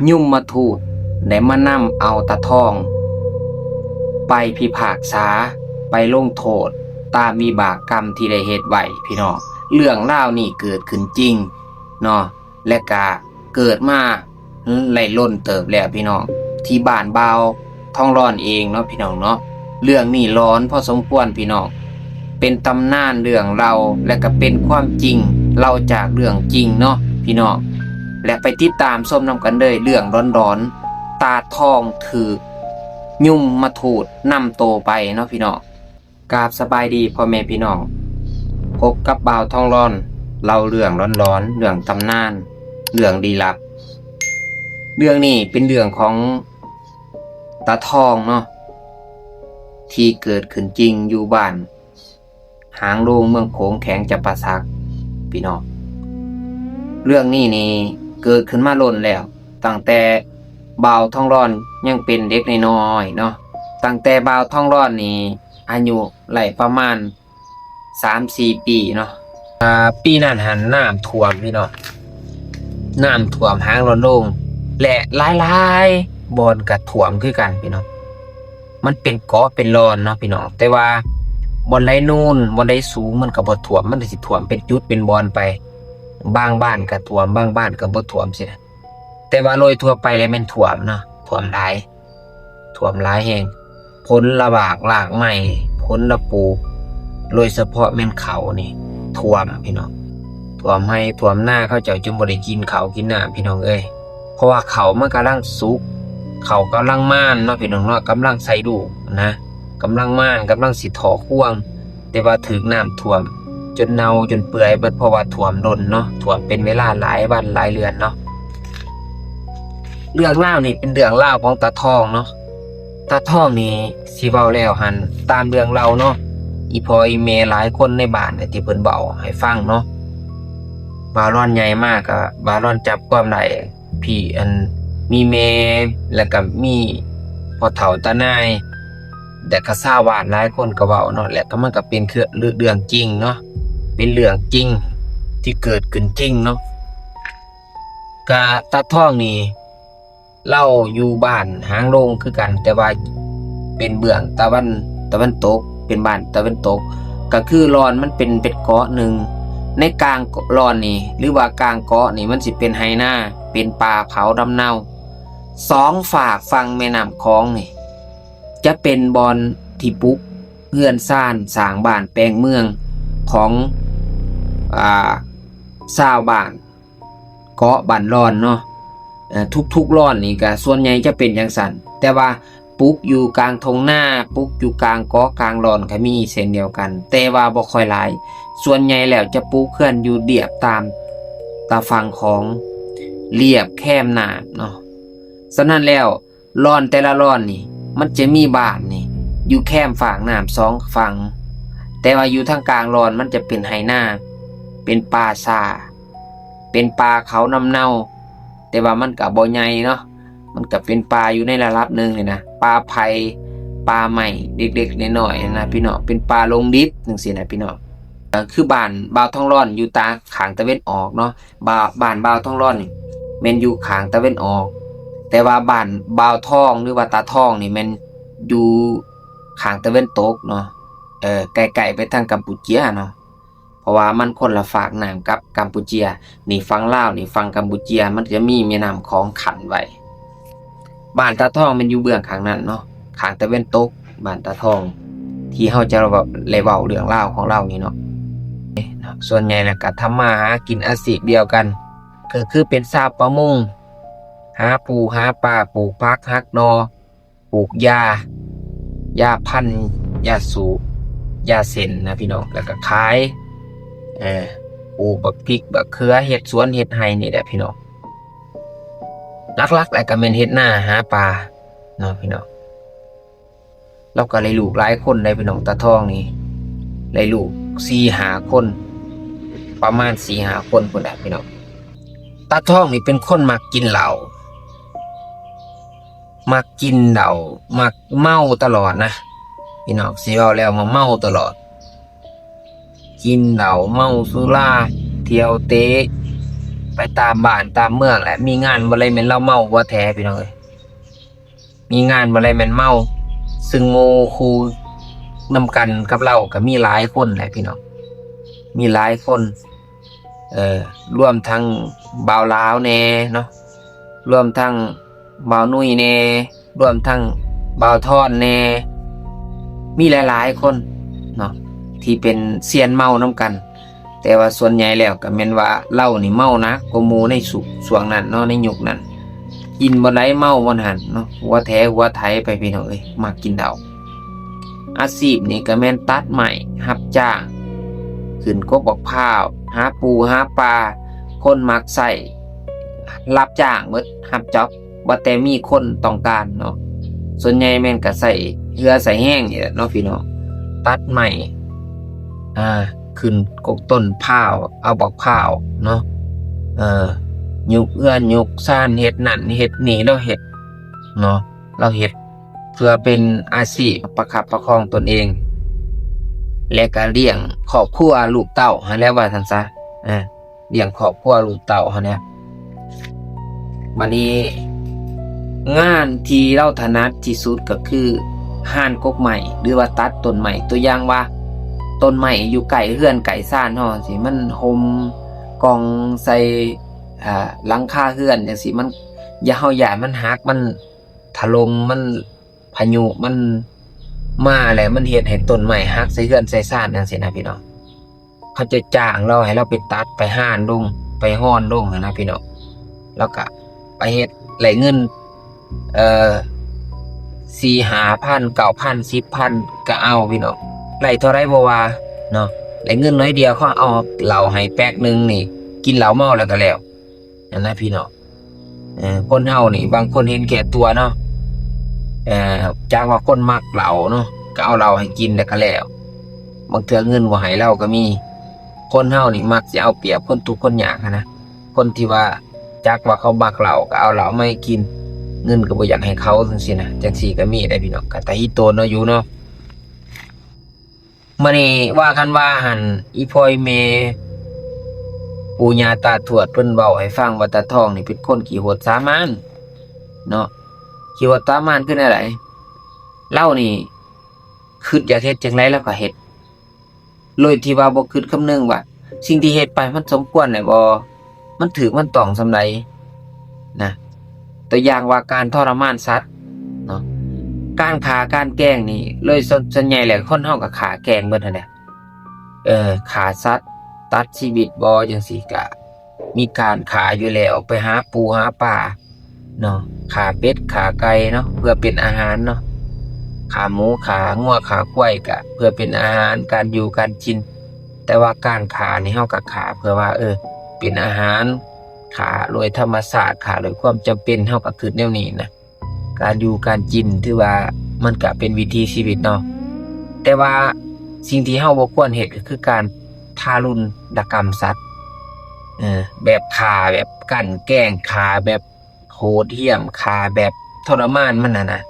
ຍົມມະທູດໄດ້ມານຳເອົາຕາທອງໄປພິພາກສາ, ໄປລົງໂທດຕາມວິບາກກຳທີ່ໄດ້ເຮັດໄວ້ພີ່ນ້ອງ. ເລື່ອງລາວນີ້ເກີດຂຶ້ນຈິງເນາະ ແລະກະເກີດມາໄດ້ດົນເຕີບແລ້ວພີ່ນ້ອງ, ທີ່ບ້ານບ່າວທອງລອນເອງເນາະພີ່ນ້ອງເນາະ. ເລື່ອງນີ້ຫຼອນພໍສົມຄວນພີ່ນ້ອງ, ເປັນຕຳນານເລື່ອງເລົ່າ ແລະກະເປັນຄວາມຈິງ, ເລົ່າຈາກເລື່ອງຈິງເນາະພີ່ນ້ອງ. ແລະໄປຕິດຕາມຊົມນຳກັນເລີຍ ເລື່ອງຫຼອນໆ ຕາທອງຖືກຍົມມະທູດນຳໂຕໄປເນາະພີ່ນ້ອງ. ກາບສະບາຍດີພໍ່ແມ່ພີ່ນ້ອງ, ພົບກັບບ່າວທອງລອນ ເລົ່າເລື່ອງຫຼອນໆ ເລື່ອງຕຳນານ ເລື່ອງລີ້ລັບ. ເລື່ອງນີ້ເປັນເລື່ອງຂອງຕາທອງເນາະ ທີ່ເກີດຂຶ້ນຈິງຢູ່ບ້ານຫາງໂລງ ເມືອງໂຂງ ແຂວງຈຳປາສັກພີ່ນ້ອງ. ເລື່ອງນີ້ນີ້ເກີດຂຶ້ນມາດົນແລ້ວ, ຕັ້ງແຕ່ບ່າວທອງລອນຍັງເປັນເດັກນ້ອຍໆເນາະ. ຕັ້ງແຕ່ບ່າວທອງລອນນີ້ອາຍຸໄດ້ປະມານສາມສີ່ປີເນາະ. ອ່າ ປີນັ້ນຫັ້ນນ້ຳຖ້ວມພີ່ນ້ອງ, ນ້ຳຖ້ວມຫາງລອນໂລງ ແລະຫຼາຍໆບ່ອນກະຖ້ວມຄືກັນພີ່ນ້ອງ. ມັນເປັນເກາະເປັນລອນເນາະພີ່ນ້ອງ, ແຕ່ວ່າບ່ອນໃດນູນ ບ່ອນໃດສູງ ມັນກະບໍ່ຖ້ວມ, ມັນກະຊິຖ້ວມເປັນຈຸດເປັນບ່ອນໄປ, ບາງບ້ານກະຖ້ວມ ບາງບ້ານກະບໍ່ຖ້ວມຊີ້ນະ. ແຕ່ວ່າໂດຍທົ່ວໄປແລ້ວແມ່ນຖ້ວມເນາະ, ຖ້ວມຫຼາຍ ຖ້ວມຫຼາຍແຮງ. ຜົນລະໝາກລາກໄມ້ ຜົນລະປູກ ໂດຍສະເພາະແມ່ນເຂົ້ານີ້ຖ້ວມພີ່ນ້ອງ, ຖ້ວມໄຮ່ຖ້ວມນາ ເຂົາເຈົ້າຈຶ່ງບໍ່ໄດ້ກິນເຂົ້າກິນນ້ຳພີ່ນ້ອງເອີຍ. ເພາະວ່າເຂົ້າມັນກຳລັງສຸກ, ເຂົ້າກຳລັງມານເນາະພີ່ນ້ອງເນາະ, ກຳລັງໃສ່ລູກນະ, ກຳລັງມານ ກຳລັງຊິຖອກຮວງ, ແຕ່ວ່າຖືກນ້ຳຖ້ວມຈົນເນົ່າຈົນເປື່ອຍເບິດ ເພາະວ່າຖ້ວມດົນເນາະ, ຖ້ວມເປັນເວລາຫຼາຍວັນຫຼາຍເດືອນເນາະ. ເລື່ອງລາວນີ້ເປັນເລື່ອງລາວຂອງຕາທອງເນາະ. ຕາທອງນີ້ຊິເວົ້າແລ້ວຫັ້ນ ຕາມເລື່ອງເລົ່າເນາະ, ອີ່ພໍ່ອີ່ແມ່ຫຼາຍຄົນໃນບ້ານທີ່ເພິ່ນເວົ້າໃຫ້ຟັງເນາະ, ບ່າວລອນໃຫຍ່ມາກະບ່າວລອນຈັບຄວາມໄດ້ ພີ່ ອັນ ມີແມ່ ແລ້ວກະມີພໍ່ເຖົ້າຕານາຍ ແລະກະຊາວບ້ານຫຼາຍຄົນກະເວົ້າເນາະ, ແລະກະມັນກະເປັນເລື່ອງຈິງເນາະ, ເປັນເລື່ອງຈິງທີ່ເກີດຂຶ້ນຈິງເນາະ. ກະຕາທອງນີ້ລາວຢູ່ບ້ານຫາງໂລງຄືກັນ, ແຕ່ວ່າເປັນເບື້ອງຕາວັນ ຕາວັນຕົກ, ເປັນບ້ານຕາວັນຕົກ. ກະຄືລອນມັນເປັນ ເປັນເກາະໜຶ່ງ, ໃນກາງລອນນີ້ ຫຼືວ່າກາງເກາະນີ້ ມັນຊິເປັນໄຮ່ນາ ເປັນປ່າເຂົາດຳເນົາ. ສອງຟາກຝັ່ງແມ່ນ້ຳຂອງນີ້ ຈະເປັນບ່ອນທີ່ປຸກເຮືອນຊານ ສ້າງບ້ານແປງເມືອງຂອງ ອ່າ ຊາວບ້ານເກາະບ້ານລອນເນາະ. ເອີ ທຸກໆລອນນີ້ກະສ່ວນໃຫຍ່ຈະເປັນຈັ່ງຊັ້ນ, ແຕ່ວ່າ ປຸກຢູ່ກາງທົ່ງນາ, ປຸກຢູ່ກາງເກາະກາງລອນກະມີເຊັ່ນດຽວກັນ, ແຕ່ວ່າບໍ່ຄ່ອຍຫຼາຍ. ສ່ວນໃຫຍ່ແລ້ວຈະປຸກເຮືອນຢູ່ລຽບຕາມຕາຝັ່ງຂອງ, ລຽບແຄມນ້ຳເນາະ. ສະນັ້ນແລ້ວ ລອນແຕ່ລະລອນນີ້ ມັນຈະມີບ້ານນີ້ຢູ່ແຄມຟາກນ້ຳສອງຝັ່ງ, ແຕ່ວ່າຢູ່ທາງກາງລອນມັນຈະເປັນໄຮ່ນາ, ເປັນປ່າຊ້າ, ເປັນປ່າເຂົານຳເນົາ, ແຕ່ວ່າມັນກະບໍ່ໃຫຍ່ເນາະ. ມັນກະເປັນປ່າຢູ່ໃນລະດັບໜຶ່ງນີ້ນະ, ປ່າໄຜ່ ປ່າໄມ້ເລັກໆນ້ອຍໆນະພີ່ນ້ອງ, ເປັນປ່າລົງດິບຈັ່ງຊີ້ນະພີ່ນ້ອງ. ກະຄືບ້ານບ່າວທອງລອນຢູ່ຕາ ຂ້າງຕາເວັນອອກເນາະ, ບ້ານ ບ້ານບ່າວທອງລອນນີ້ແມ່ນຢູ່ຂ້າງຕາເວັນອອກ, ແຕ່ວ່າບ້ານບ່າວທອງ ຫຼືວ່າຕາທອງນີ້ແມ່ນຢູ່ຂ້າງຕາເວັນຕົກເນາະ, ເອີ ໃກ້ໆໄປທາງກຳປູເຈຍເນາະ. ເພາະວ່າມັນຄົນລະຟາກນ້ຳກັບກຳປູເຈຍ. ນີ້ຝັ່ງລາວ ນີ້ຝັ່ງກຳປູເຈຍ, ມັນຈະມີແມ່ນ້ຳຂອງຂັ້ນໄວ້. ບ້ານຕາທອງແມ່ນຢູ່ເບື້ອງຂ້າງນັ້ນເນາະ, ຂ້າງຕາເວັນຕົກ ບ້ານຕາທອງ ທີ່ເຮົາຈະໄດ້ເວົ້າເລື່ອງລາວຂອງລາວນີ້ເນາະ. ສ່ວນໃຫຍ່ແລ້ວກະທຳມາຫາກິນອາຊີບດຽວກັນ, ກະຄືເປັນຊາວປະມົງ, ຫາປູຫາປາ, ປູກຜັກຫັກໜໍ່, ປູກຢາ, ຢາພັນ, ຢາສູບ, ຢາເສັ້ນນະພີ່ນ້ອງ, ແລ້ວກະຂາຍ, ເອີ ປູກບັກພິກບັກເຂືອ, ເຮັດສວນເຮັດໄຮ່ນີ້ແຫຼະພີ່ນ້ອງ. ຫຼັກໆແລ້ວກະແມ່ນເຮັດນາຫາປາເນາະພີ່ນ້ອງ. ລາວກະໄດ້ລູກຫຼາຍຄົນໄດ໋ພີ່ນ້ອງ, ຕາທອງນີ້ໄດ້ລູກສີ່ຫ້າຄົນ, ປະມານສີ່ຫ້າຄົນພຸ້ນແຫຼະພີ່ນ້ອງ. ຕາທອງນີ້ເປັນຄົນມັກກິນເຫຼົ້າ, ມັກກິນເຫຼົ້າ ມັກເມົາຕະຫຼອດນະພີ່ນ້ອງ, ຊິເວົ້າແລ້ວວ່າເມົາຕະຫຼອດ, ກິນເຫຼົ້າ ເມົາສຸລາ, ທ່ຽວເຕະ ໄປຕາມບ້ານຕາມເມືອງແຫຼະ ມີງານບໍ່ໄດ້ແມ່ນລາວເມົາຫົວແທ້ພີ່ນ້ອງເອີຍ ມີງານບໍ່ໄດ້ແມ່ນເມົາ ຊຶ່ງໝູ່ຄູ່ນຳກັນກັບລາວກໍມີຫຼາຍຄົນແຫຼະພີ່ນ້ອງ ມີຫຼາຍຄົນ ເອີ ລວມທັງບ່າວລາວແດ່ເນາະ ລວມທັງບ່າວນຸ້ຍແດ່ ລວມທັງບ່າວທອນແດ່ ມີຫຼາຍໆຄົນເນາະ ທີ່ເປັນຊຽນເມົານຳກັນ ແຕ່ວ່າສ່ວນໃຫຍ່ແລ້ວກໍແມ່ນວ່າລາວນີ້ເມົາໜັກກວ່າໝູ່ໃນຊຸ ຊ່ວງນັ້ນເນາະ ໃນຍຸກນັ້ນ ກິນບ່ອນໃດເມົາບ່ອນຫັ້ນເນາະ ຫົວແຖຫົວໄຖໄປພີ່ນ້ອງເອີຍ ມັກກິນເຫຼົ້າ. ອາຊີບນີ້ກໍແມ່ນຕັດໄມ້ຮັບຈ້າງ ຂຶ້ນກົກບັກພ້າວ ຫາປູຫາປາ ຄົນມັກໃຊ້ ຮັບຈ້າງເໝິດ ຮັບຈັອບ ວ່າແຕ່ມີຄົນຕ້ອງການເນາະ ສ່ວນໃຫຍ່ແມ່ນກໍໃຊ້ເຫື່ອໃຊ້ແຮງນີ້ແຫຼະເນາະພີ່ນ້ອງ ຕັດໄມ້ ອ່າ ຂຶ້ນກົກຕົ້ນພ້າວ ເອົາບັກພ້າວເນາະ ເອີ ຍົກເຮືອນຍົກຊານ ເຮັດນັ້ນເຮັດນີ້ ລາວເຮັດເນາະ ລາວເຮັດເພື່ອເປັນອາຊີບປະຄັບປະຄອງຕົນເອງ ແລະກະລ້ຽງຄອບຄົວລູກເຕົ້າຫັ້ນແຫຼະ ວ່າຊັ້ນຊະ ເອີ ລ້ຽງຄອບຄົວລູກເຕົ້າຫັ້ນແຫຼະ. ບາດນີ້ງານທີ່ລາວຖະໜັດທີ່ສຸດກໍຄືຮ້ານກົກໄມ້ ຫຼືວ່າຕັດຕົ້ນໄມ້ ຕົວຢ່າງວ່າຕົ້ນໄມ້ຢູ່ໃກ້ເຮືອນໃກ້ຊານເຮົາຈັ່ງຊີ້ ມັນຫົ່ມກ່ອງໃສ່ ອ່າ ຫຼັງຄາເຮືອນຈັ່ງຊີ້ ມັນ ຢ່າ ເຮົາຢ້ານມັນຫັກ ມັນຖະຫຼົ່ມ ມັນ ພາຍຸມັນມາແລ້ວ ມັນເຮັດໃຫ້ຕົ້ນໄມ້ຫັກໃສ່ເຮືອນໃສ່ຊານຈັ່ງຊີ້ນະພີ່ນ້ອງ ເຂົາຈະຈ້າງລາວໃຫ້ລາວໄປຕັດ ໄປຮານລົງ ໄປຮອນລົງຫັ້ນນະພີ່ນ້ອງ ລາວກະໄປເຮັດ ໄດ້ເງິນ ເອີ ສີ່ຫ້າພັນ ເກົ້າພັນ ສິບພັນ ກໍເອົາພີ່ນ້ອງ ໄດ້ເທົ່າໃດບໍ່ວ່າເນາະ ໄດ້ເງິນໜ້ອຍດຽວ ເຂົາເອົາເຫຼົ້າໃຫ້ແປັກໜຶ່ງນີ້ ກິນເຫຼົ້າເມົາແລ້ວກໍແລ້ວ ຫັ້ນນະພີ່ນ້ອງ ເອີ ຄົນເຮົານີ້ບາງຄົນເຫັນແກ່ຕົວເນາະ ເອີ ຈັກວ່າຄົນມັກເຫຼົ້າເນາະ ກໍເອົາເຫຼົ້າໃຫ້ກິນແລ້ວກໍແລ້ວ ບາງເທື່ອເງິນບໍ່ໃຫ້ລາວກໍມີ ຄົນເຮົານີ້ມັກຊິເອົາປຽບຄົນທຸກຄົນຍາກຫັ້ນນະ ຄົນທີ່ວ່າຈັກວ່າເຂົາມັກເຫຼົ້າກໍເອົາເຫຼົ້າມາໃຫ້ກິນ ເງິນກໍບໍ່ຢາກໃຫ້ເຂົາຈັ່ງຊີ້ນະ ຈັ່ງຊີ້ກໍມີໄດ໋ພີ່ນ້ອງ ກະຕາຮີໂຕນເນາະ ຢູ່ເນາະ. ມານີ້ວ່າກັນວ່າຫັ້ນ ອີ່ພໍ່ອີ່ແມ່ ປູ່ຍ່າຕາທວດເພິ່ນເວົ້າໃຫ້ຟັງວ່າຕາທອງນີ້ເປັນຄົນຂີ້ຫົດສາມານເນາະ ຂີ້ຫົດສາມານຄືແນວໃດ ລາວນີ້ຄຶດຢາກເຮັດຈັ່ງໃດລາວກໍເຮັດ ໂດຍທີ່ວ່າບໍ່ຄຶດຄຳນຶງວ່າສິ່ງທີ່ເຮັດໄປມັນສົມຄວນແລ້ວບໍ່ ມັນຖືກມັນຕ້ອງສ່ຳໃດນະ ຕົວຢ່າງວ່າການທໍລະມານສັດເນາະ ການຂ້າການແກງນີ້ ໂດຍສ່ວນ ສ່ວນໃຫຍ່ແລ້ວຄົນເຮົາກໍຂ້າແກງເບິດຫັ້ນແຫຼະ ເອີ ຂ້າສັດ ຕັດຊີວິດບໍ່ ຈັ່ງຊີ້ກະມີການຂ້າຢູ່ແລ້ວ ໄປຫາປູຫາປາເນາະ ຂ້າເປັດຂ້າໄກ່ເນາະ ເພື່ອເປັນອາຫານເນາະ ຂ້າໝູຂ້າງົວຂ້າຄວາຍກະເພື່ອເປັນອາຫານ ການຢູ່ການກິນ ແຕ່ວ່າການຂ້ານີ້ເຮົາກໍຂ້າເພື່ອວ່າ ເອີ ເປັນອາຫານ ຂ້າໂດຍທຳມະຊາດ ຂ້າໂດຍຄວາມຈຳເປັນ ເຮົາກໍຄຶດແນວນີ້ນະ ການຢູ່ການກິນຖືວ່າມັນກະເປັນວິຖີຊີວິດເນາະ ແຕ່ວ່າສິ່ງທີ່ເຮົາບໍ່ຄວນເຮັດກໍຄືການທາລຸນນະກຳສັດ ເອີ ແບບຂ້າແບບກັ່ນແກງ ຂ້າແບບໂຫດຫ້ຽມ ຂ້າແບບທໍລະມານມັນຫັ້ນນະ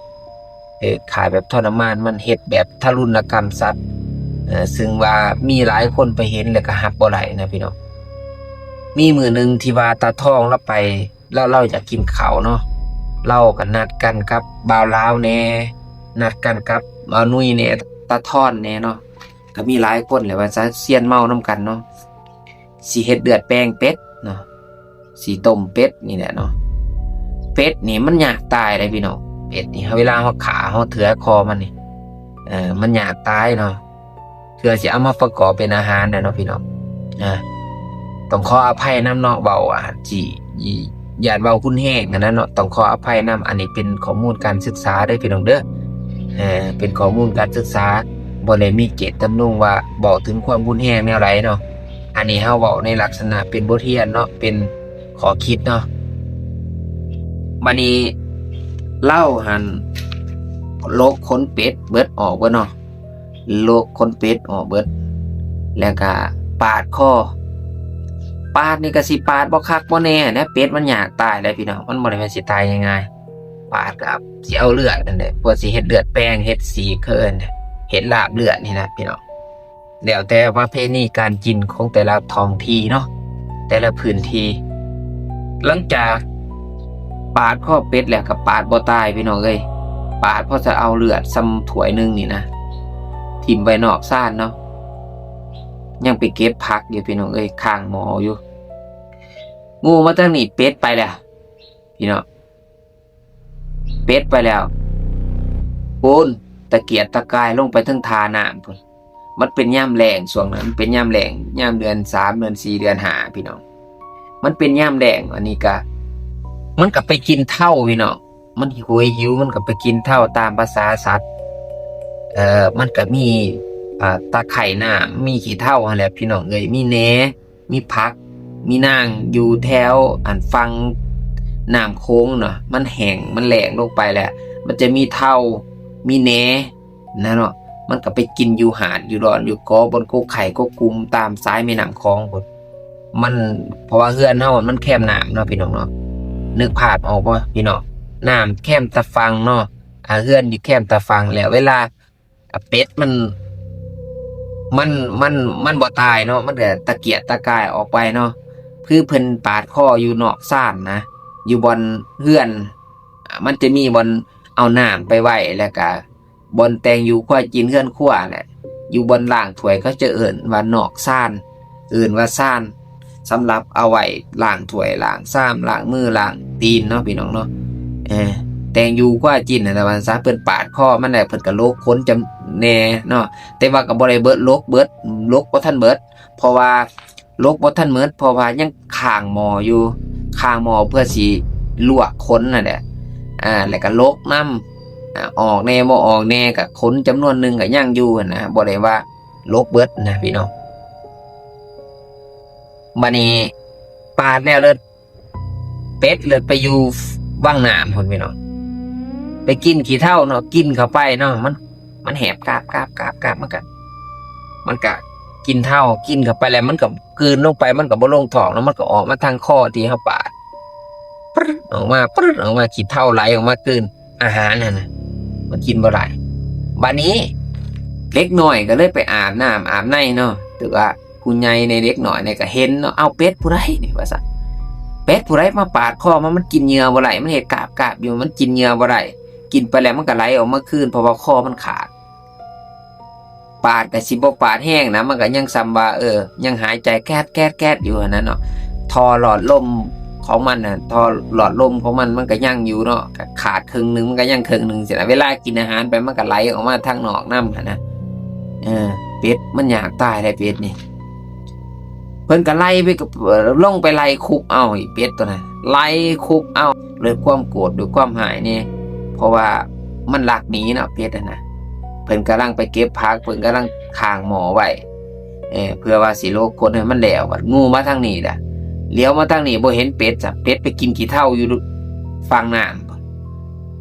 ເອີ ຂ້າແບບທໍລະມານມັນ ເຮັດແບບທາລຸນນະກຳສັດ ເອີ ຊຶ່ງວ່າມີຫຼາຍຄົນໄປເຫັນແລ້ວກໍຮັບບໍ່ໄດ້ນະພີ່ນ້ອງ ມີມື້ໜຶ່ງທີ່ວ່າຕາທອງລາວໄປ ລາວ ລາວຢາກກິນເຂົ້າເນາະ ລາວກໍນັດກັນກັບບ່າວລາວແດ່ ນັດກັນກັບບ່າວນຸ້ຍແດ່ ຕາທອນແດ່ເນາະ ກໍມີຫຼາຍຄົນແຫຼະວ່າຊະ ຊຽນເມົານຳກັນເນາະ ຊິເຮັດເລືອດແປງເປັດເນາະ ຊິຕົ້ມເປັດນີ້ແຫຼະເນາະ ເປັດນີ້ມັນຍາກຕາຍເດ້ພີ່ນ້ອງ ເປັດນີ້ເວລາເຮົາຂ້າ ເຮົາເຖືອຄໍມັນນີ້ ເອີ ມັນຍາກຕາຍເນາະ ເພື່ອຊິເອົາມາປະກອບເປັນອາຫານນະເນາະພີ່ນ້ອງ ອາ ຕ້ອງຂໍອະໄພນຳເນາະ ເວົ້າອາດຊິຢ້ານເວົ້າຮຸນແຮງຫັ້ນນະເນາະ ຕ້ອງຂໍອະໄພນຳ ອັນນີ້ເປັນຂໍ້ມູນການສຶກສາເດີພີ່ນ້ອງເດີ ເປັນຂໍ້ມູນການສຶກສາ ບໍ່ໄດ້ມີເຈດຈຳນົງວ່າເວົ້າເຖິງຄວາມຮຸນແຮງແນວໃດເນາະ ອັນນີ້ເຮົາເວົ້າໃນລັກສະນະເປັນບົດຮຽນເນາະ ເປັນຂໍ້ຄິດເນາະ ບາດນີ້ລາວຫັ້ນ ໂລກຂົນເປັດເບິດອອກເບິດເນາະ ໂລກຂົນເປັດອອກເບິດ ແລ້ວກະປາດຄໍ ປາດນີ້ກະຊິປາດບໍ່ຄັກບໍ່ແນ່ນະ ເປັດມັນຍາກຕາຍເດ້ພີ່ນ້ອງ ມັນບໍ່ໄດ້ແມ່ນຊິຕາຍງ່າຍໆ ປາດກະຊິເອົາເລືອດຫັ້ນແຫຼະ ເພື່ອຊິເຮັດເລືອດແປງ ເຮັດສີກ ເອີ້ນເຮັດລາບເລືອດນີ້ນະພີ່ນ້ອງ ແລ້ວແຕ່ປະເພນີການກິນຂອງແຕ່ລະທ້ອງທີ່ເນາະ ແຕ່ລະພື້ນທີ່ ຫຼັງຈາກປາດຄໍເປັດແລ້ວກໍປາດບໍ່ຕາຍພີ່ນ້ອງເອີຍ, ປາດພໍຈະເອົາເລືອດສ່ຳຖ້ວຍໜຶ່ງນີ້ນະ ຖິ້ມໄວ້ນອກຊານເນາະ, ຍັງໄປເກັບຜັກຢູ່ພີ່ນ້ອງເອີຍ, ຄ້າງໝໍຢູ່. ງູມາທາງນີ້ ເປັດໄປແລ້ວພີ່ນ້ອງ. ເປັດໄປແລ້ວ ພຸ້ນ ຕະກຽກຕະກາຍລົງໄປເທິງທ່ານ້ຳພຸ້ນ. ມັນເປັນຍາມແລ້ງ, ຊ່ວງນັ້ນມັນເປັນຍາມແລ້ງ, ຍາມເດືອນສາມ ເດືອນສີ່ ເດືອນຫ້າ ພີ່ນ້ອງ, ມັນເປັນຍາມແລ້ງ. ອັນນີ້ກະ ມັນກະໄປກິນເທົາພີ່ນ້ອງ, ມັນຫວຍຫິວ ມັນກະໄປກິນເທົາຕາມພາສາສັດ. ເອີ ມັນກະມີ ອ່າ ຕາໄຂ່ນ້ຳ, ມີຂີ້ເທົາຫັ້ນແຫຼະພີ່ນ້ອງເອີຍ, ມີແໜ ມີຜັກ ມີນາງຢູ່ແຖວອັນຝັ່ງນ້ຳໂຂງເນາະ, ມັນແຫ້ງ ມັນແລ້ງລົງໄປແລ້ວ ມັນຈະມີເທົາ ມີແໜນະເນາະ, ມັນກໍໄປກິນຢູ່ຫາດ ຢູ່ດອນ ຢູ່ກໍ ບ່ອນກົກໄຂ່ກົກກຸມ ຕາມສາຍແມ່ນ້ຳຂອງພຸ້ນ. ມັນ ເພາະວ່າເຮືອນເຮົາມັນແຄມນ້ຳເນາະ ພີ່ນ້ອງເນາະ, ນຶກພາບອອກບໍ່ພີ່ນ້ອງ? ນ້ຳແຄມຕາຝັ່ງເນາະ, ອາ ເຮືອນຢູ່ແຄມຕາຝັ່ງ ແລ້ວເວລາ ອາ ເປັດມັນ ມັນ ມັນ ມັນບໍ່ຕາຍເນາະ, ມັນກະຕະກຽກຕະກາຍອອກໄປເນາະ, ຄືເພິ່ນປາດຄໍຢູ່ນອກຊານນະ, ຢູ່ບ່ອນເຮືອນ ອາ ມັນຈະມີບ່ອນເອົານ້ຳໄປໄວ້ ແລ້ວກະບ່ອນແຕ່ງຢູ່ຄົວກິນເຮືອນຄົວແຫຼະ, ຢູ່ບ່ອນລ້າງຖ້ວຍ ເຂົາຈະເອີ້ນວ່ານອກຊານ. ເອີ້ນວ່າຊານ ສຳລັບເອົາໄວ້ລ້າງຖ້ວຍ ລ້າງຊາມ ລ້າງມື ລ້າງຕີນເນາະ ພີ່ນ້ອງເນາະ. ເອີ ແຕ່ງຢູ່ຄົວກິນຫັ້ນແຫຼະ ວ່າຊັ້ນຊະ. ເພິ່ນປາດຄໍມັນແລ້ວ ເພິ່ນກໍຫຼົກຂົນຈຳແດ່ເນາະ, ແຕ່ວ່າກໍບໍ່ໄດ້ເບິດ ຫຼົກເບິດ ຫຼົກບໍ່ທັນເບິດ ເພາະວ່າຫຼົກບໍ່ທັນເໝິດ ເພາະວ່າຍັງຄ້າງໝໍຢູ່, ຄ້າງໝໍເພື່ອຊິລວກຂົນນັ້ນແຫຼະ. ອາ ແລ້ວກໍຫຼົກນຳ ອາ ອອກແດ່ບໍ່ອອກແດ່ ກໍຂົນຈຳນວນໜຶ່ງກໍຍັງຢູ່ຫັ້ນນະ, ບໍ່ໄດ້ວ່າ ຫຼົກເບິດນະພີ່ນ້ອງ. ບາດນີ້ປາດແລ້ວເລີດ ເປັດເລີດໄປຢູ່ວັງນ້ຳພຸ້ນພີ່ນ້ອງ, ໄປກິນຂີ້ເທົາເນາະ, ກິນເຂົ້າໄປເນາະ ມັນ ມັນແຫບກາບໆໆໆ ມັນກະ ມັນກະກິນເທົາ ກິນເຂົ້າໄປແລ້ວ ມັນກະກືນລົງໄປ ມັນກະບໍ່ລົງທ້ອງເນາະ, ມັນກະອອກມາທາງຄໍທີ່ເຮົາປາດ ປຶດອອກມາ ປຶດອອກມາ ຂີ້ເທົາໄຫຼອອກມາກືນ ອາຫານຫັ້ນນະ ມັນກິນບໍ່ໄດ້. ບາດນີ້ເດັກນ້ອຍກໍເລີຍໄປອາບນ້ຳອາບໃນເນາະ, ຖືວ່າຜູ້ໃຫຍ່ໃນເດັກນ້ອຍນີ້ກໍເຫັນເນາະ, ເອົາ ເປັດຜູ້ໃດນີ້ ວ່າຊັ້ນ, ເປັດຜູ້ໃດມາປາດຄໍມັນ, ມັນກິນເຫຍື່ອບໍ່ໄດ້, ມັນເຮັດກາບໆຢູ່, ມັນກິນເຫຍື່ອບໍ່ໄດ້, ກິນໄປແລ້ວມັນກໍໄຫຼອອກມາຄືນ ເພາະວ່າຄໍມັນຂາດ. ປາດກໍຊິບໍ່ປາດແຮງນະ, ມັນກໍຍັງສ່ຳວ່າ ເອີ ຍັງຫາຍໃຈແກັດໆໆຢູ່ຫັ້ນນະເນາະ. ທໍ່ຫຼອດລົມຂອງມັນນະ, ທໍ່ຫຼອດລົມຂອງມັນ ມັນກໍຍັງຢູ່ເນາະ, ຂາດເຄິ່ງໜຶ່ງ ມັນກໍຍັງເຄິ່ງໜຶ່ງຊີ້ນະ. ເວລາກິນອາຫານໄປ ມັນກໍໄຫຼອອກມາທາງນອກນຳຫັ້ນນະ. ເອີ ເປັດມັນຢາກຕາຍແຫຼະ ເປັດນີ້. ເພິ່ນກໍໄລ່ໄປ ກໍ ເອີ ລົງໄປໄລ່ຄຸບເອົາອີກ ເປັດໂຕນັ້ນ ໄລ່ຄຸບເອົາ ດ້ວຍຄວາມໂກດ ດ້ວຍຄວາມຮ້າຍແດ່ ເພາະວ່າມັນລັກໜີເນາະ ເປັດຫັ້ນນະ. ເພິ່ນກຳລັງໄປເກັບຜັກ ເພິ່ນກຳລັງຄ້າງໝໍໄວ້ ເອີ ເພື່ອວ່າຊິຫຼົກຂົນໃຫ້ມັນແລ້ວ. ບັດງູມາທາງນີ້ລະ ຫຼຽວມາທາງນີ້ບໍ່ເຫັນເປັດຊ້ຳ, ເປັດໄປກິນຂີ້ເທົາຢູ່ຝັ່ງນ້ຳ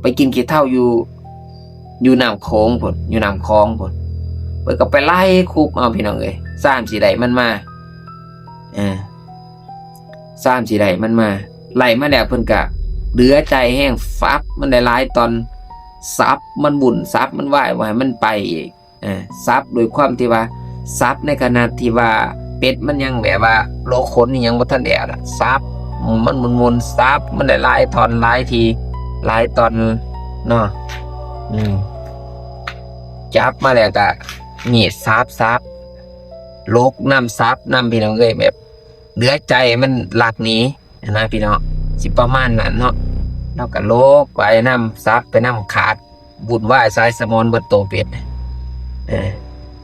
ໄປກິນຂີ້ເທົາຢູ່ ຢູ່ນ້ຳໂຂງພຸ້ນ ຢູ່ນ້ຳຂອງພຸ້ນ. ເພິ່ນກໍໄປໄລ່ຄຸບເອົາ ພີ່ນ້ອງເອີຍ, ຊ້ຳຊິໄດ້ມັນມາ ເອີ ຊ້ຳຊິໄດ້ມັນມາ. ໄລ່ມາແລ້ວເພິ່ນກໍເຫຼືອໃຈແຮງ, ສັບມັນໄດ້ຫຼາຍຕອນ, ສັບມັນວຸ້ນ ສັບມັນວາຍ ບໍ່ໃຫ້ມັນໄປອີກ. ເອີ ສັບ ດ້ວຍຄວາມທີ່ວ່າສັບໃນຂະນະທີ່ວ່າເປັດມັນຍັງແບບວ່າໂລຂົນອີ່ຫຍັງບໍ່ທັນແລ້ວນະ, ສັບ ມັນໝຸ່ນໆ ສັບມັນໄດ້ຫຼາຍທ່ອນຫຼາຍທີ່ຫຼາຍຕອນເນາະ. ອືມ ຈັບມາແລ້ວກະມີດສັບໆ ຫຼົກນຳສັບນຳ ພີ່ນ້ອງເອີຍ, ແບບເຫຼືອໃຈມັນລັກໜີຫັ້ນນະພີ່ນ້ອງ, ຊິປະມານນັ້ນເນາະ. ລາວກະຫຼົກໄປນຳ ສັບໄປນຳ ຂາດ ວຸ້ນວາຍສາຍສະໝອນເບິດໂຕເປັດ. ເອີ